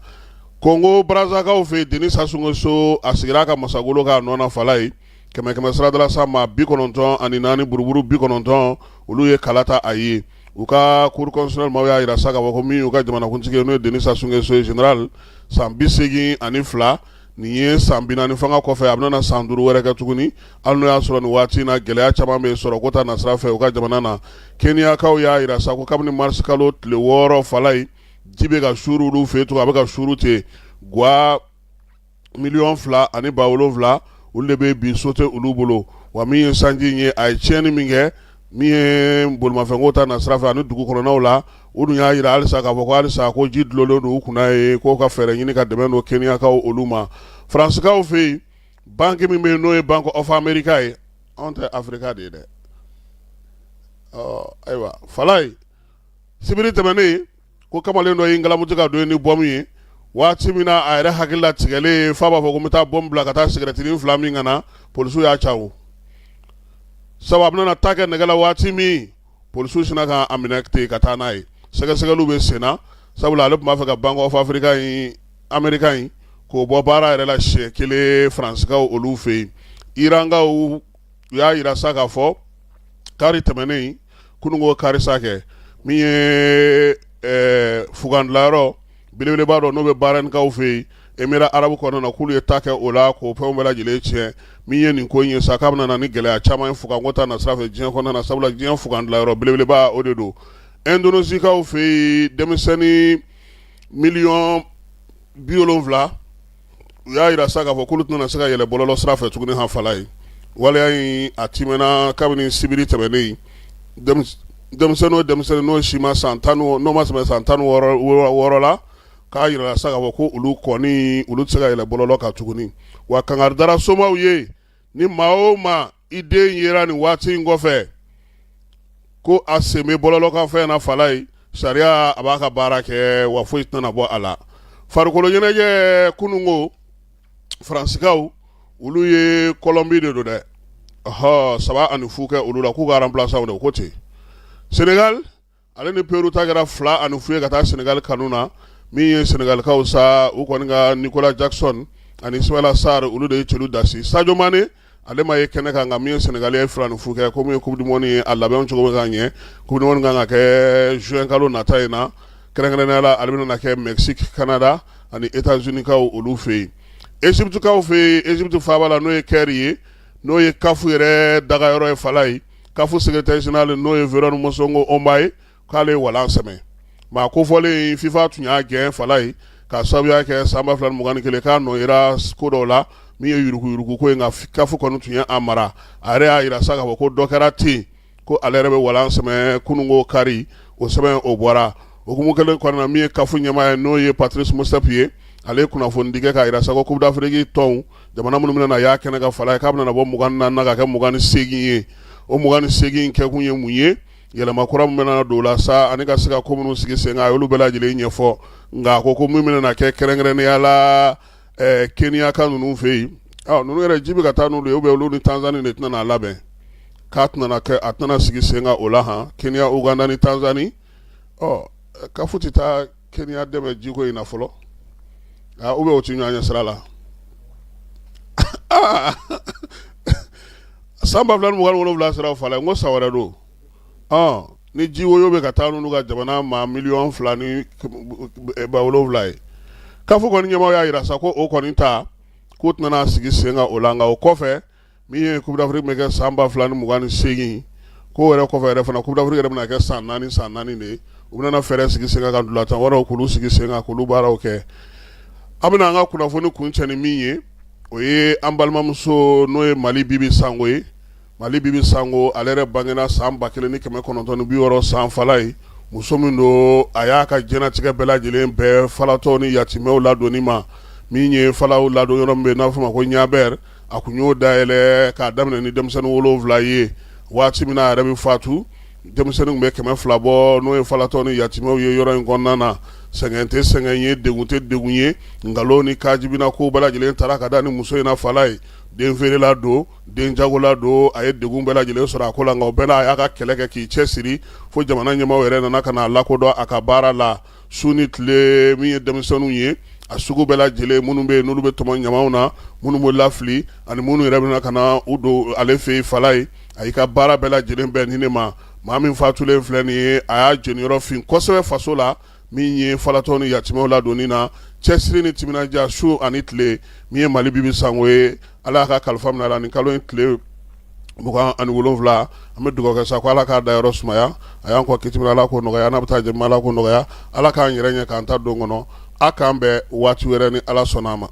Kongo Brazakaw fɛ yen, Denis Sassou Nguesso, a sigira a ka masagolo kan nɔ na Falaye. Kɛmɛ kɛmɛ saradala sa, maa 94 buruburu 90, olu ye kala ta a ye. U ka cour constitutionnelle maaw y'a jira sa k'a fɔ ko min y'u ka jamanakuntigi ye, n'o ye Denis Sassou Nguesso ye, général, san 82 nin ye, san 40 fanga kɔfɛ, a bɛna san 5 wɛrɛ kɛ tuguni, hali n'o y'a sɔrɔ nin waati in na gɛlɛya caman bɛ sɔrɔ ko ta nasira fɛ u ka jamana na. Keniyakaw y'a jira sa ko kabini mars kalo tile 6 Falaye, ji bɛ ka suuru olu fɛ yen tugun, a bɛ ka suuru ten. Gwa 2,7 million, olu de bɛ bi, so tɛ olu bolo. Wa min ye sanji in ye, a ye tiɲɛni min kɛ, min ye bolimafɛnko ta nasira fɛ ani dugu kɔnɔnaw la, u dun y'a jira halisa k'a fɔ ko halisa ko ji dulonnen don u kunna ye, k'o ka fɛɛrɛ ɲini ka dɛmɛ don Keniyakaw olu ma. Faransikaw fɛ yen, banque min bɛ yen, n'o ye Bank of America ye, anw tɛ Afrika de ye dɛ. Ɔ ayiwa Falaye, sibiri tɛmɛnen, ko kamalen dɔ y'i ngalamuti ka don ni bɔmu ye. Waati min na a yɛrɛ hakili latigɛlen, fa b'a fɔ ko n bɛ taa bɔmu bila ka taa sigɛrɛtinin 2 min ka na, polisiw y'a ca. O Sabu a bɛna ta kɛ nɛgɛ la waati min, polisiw sinna ka a minɛ ten ka taa n'a ye. Sɛgɛsɛgɛliw bɛ sen na, sabula ale tun b'a fɛ ka Bank of Africa in, Amerika in, k'o bɔ baara yɛrɛ la siɲɛ kelen Faransikaw olu fɛ yen. Irankaw u y'a jira sa k'a fɔ kari tɛmɛnen, kununko kari sa kɛ, min ye fugan dilanyɔrɔ belebeleba dɔ n'o bɛ Bahrainkaw fɛ yen, Émirats arabes kɔnɔna na, k'olu ye ta kɛ o la k'o fɛnw bɛɛ lajɛlen tiɲɛ. Min ye nin ko in ye sa, k'a bɛna na ni gɛlɛya caman ye fuganko ta nasira fɛ diɲɛ kɔnɔna na, sabula diɲɛ fugan dilanyɔrɔ belebeleba o de don. Indonésikaw fɛ yen, denmisɛnnin miliyɔn 70, u y'a jira sa k'a fɔ k'olu tɛna se ka yɛlɛ bɔlɔlɔ sira fɛ tuguni. Han fala ye waleya in a timɛna kabini sibiri tɛmɛnen. Denmisɛnnin o denmisɛnnin n'o si ma san tan, n'o ma tɛmɛ san 16 la, k'a jira sa k'a fɔ ko olu kɔni olu tɛ se ka yɛlɛ bɔlɔlɔ kan tuguni. Wa kangari dara somaw ye, ni maa o maa i den yera nin waati in kɔfɛ ko a sen bɛ bɔlɔlɔ kan fɛn na, fala ye sariya a b'a ka baara kɛ, wa foyi tɛna bɔ a la. Farikolo ɲɛnajɛ, kununko Faransikaw olu ye Colombie de don dɛ, ɔhɔ, 3-0 kɛ olu la, k'u ka remplaçant de ko ten. Sénégal ale ni Peru ta kɛra 2-0 ye ka taa Sénégal kanu na. Min ye Sénégalkaw sa, u kɔni ka Nicolas Jackson ani Ismaïla Sarr, olu de ye celu dasi. Sadio Mané ale ma ye kɛnɛ kan, nka min ye Sénégal ye 2-0 kɛ. Ko min ye Coupe du monde ye, a labɛn cogo bɛ ka ɲɛ. Coupe du monde kan ka kɛ juin kalo nata in na, kɛrɛnkɛrɛnnenya la ale bɛna kɛ Mexique, Canada ani États-Unis kaw olu fɛ yen. Égypte kaw fɛ yen, Égypte faaba la, n'o ye Caire ye, n'o ye CAF yɛrɛ dagayɔrɔ ye, fala ye CAF secrétaire général, n'o ye Véron Mosengo Omba ye, k'ale ye walan sɛmɛ maa kofɔlen. FIFA tun y'a gɛn, fala ye, ka sababuya kɛ san 2021 k'a nɔ yera ko dɔw la min ye yuruguyurugu ko ye, nka CAF kɔni tun ye a mara. A yɛrɛ y'a jira sa k'a fɔ ko dɔ kɛra ten, ko ale yɛrɛ bɛ walan sɛmɛ. Kununko kari, o sɛbɛn o bɔra. O hukumu kelen kɔnɔna, min ye CAF ɲɛmaa ye, n'o ye Patrice Motsepe ye, ale ye kunnafonidi kɛ k'a jira sa ko Coupe d'Afrique tɔnw jamana minnu bɛna na y'a kɛnɛ kan, fala ye, k'a bɛna bɔ 24 na ka kɛ 28 ye. O 28 kɛkun ye mun ye? Yɛlɛma kura min bɛna don o la sa, ani ka se ka ko minnu sigi sen kan, a y'olu bɛɛ lajɛlen ɲɛfɔ. Nka a ko ko min bɛna kɛ kɛrɛnkɛrɛnnenya la Kenya ka ninnu fɛ yen, ninnu yɛrɛ ji bɛ ka taa n'olu ye, ou bien olu ni Tanzanie de tɛna n'a labɛn, k'a tɛna kɛ, a tɛna sigi sen kan o la. Han, Kenya, Uganda ni Tanzanie, ɔ CAF tɛ taa Kenya dɛmɛ jiko in na fɔlɔ, ou bien o tɛ ɲɔgɔn ɲɛ sira la. San 2027 siraw fala, n ko san wɛrɛ don, ni ji woyo bɛ ka taa n'olu ka jamana maa miliyɔn 2 ni ba 7 ye. CAF kɔni ɲɛmaaw y'a jira sa ko o kɔni ta k'u tɛna sigi sen kan o la. Nka o kɔfɛ, min ye Coupe d'Afrique bɛ kɛ san 2028, k'o yɛrɛ kɔfɛ yɛrɛ fana, Coupe d'Afrique yɛrɛ bɛna kɛ san naani san naani de ye. U bɛna fɛɛrɛ sigi sen kan ka ntolatan wɛrɛw k'olu sigi sen kan k'olu baaraw kɛ. An bɛna an ka kunnafoni kuncɛ ni min ye, o ye an balimamuso n'o ye Mali Bibi Sango ye. Mali Bibi Sango, ale yɛrɛ bangena san 1960 san, fala ye muso min don, a y'a ka diɲɛnatigɛ bɛɛ lajɛlen bɛɛ falatɔw ni yatimɛw ladonni ma. Min ye falaw ladon yɔrɔ min bɛ n'a bɛ f'o ma ko Ɲabɛri, a kun y'o dayɛlɛ k'a daminɛ ni denmisɛnnin 7 ye. Waati min na a yɛrɛ bɛ fatu, denmisɛnnin bɛ 200 bɔ, n'o ye falatɔ ni yatimɛw ye yɔrɔ in kɔnɔna na. Sɛgɛn tɛ sɛgɛn ye, degun tɛ degun ye, nkalon ni kajibina ko bɛɛ lajɛlen taara ka da ni muso in na. Fala ye den feerela don, den jagola don, a ye degun bɛɛ lajɛlen sɔrɔ a ko la, nka o bɛɛ n'a a y'a ka kɛlɛ kɛ k'i cɛ siri fo jamana ɲɛmaaw yɛrɛ nana ka n'a lakodɔn a ka baara la. Su ni tile, min ye denmisɛnninw ye a sugu bɛɛ lajɛlen, minnu bɛ yen n'olu bɛ tɔmɔ ɲamaw na, minnu bɛ lafili ani minnu yɛrɛ bɛna ka na u don ale fɛ yen, fala ye a y'i ka baara bɛɛ lajɛlen bɛn nin de ma. Maa min fatulen filɛ nin ye, a y'a jeniyɔrɔ fin kosɛbɛ faso la, min ye falatɔ ni yatimɛw ladonni na, cɛsiri ni timinandiya su ani tile. Min ye Mali Bibi Sango ye, Ala y'a ka kalifa minɛ a la nin kalo in tile 27. An bɛ dugawu kɛ sa ko Ala k'a dayɔrɔ sumaya. A y'an kɔ kiti min, Ala k'o nɔgɔya. N'a bɛ taa jɛ, Ala k'o nɔgɔya. Ala k'an yɛrɛ ɲɛ k'an ta don kɔnɔ. A k'an bɛn waati wɛrɛ ni Ala sɔnna a ma.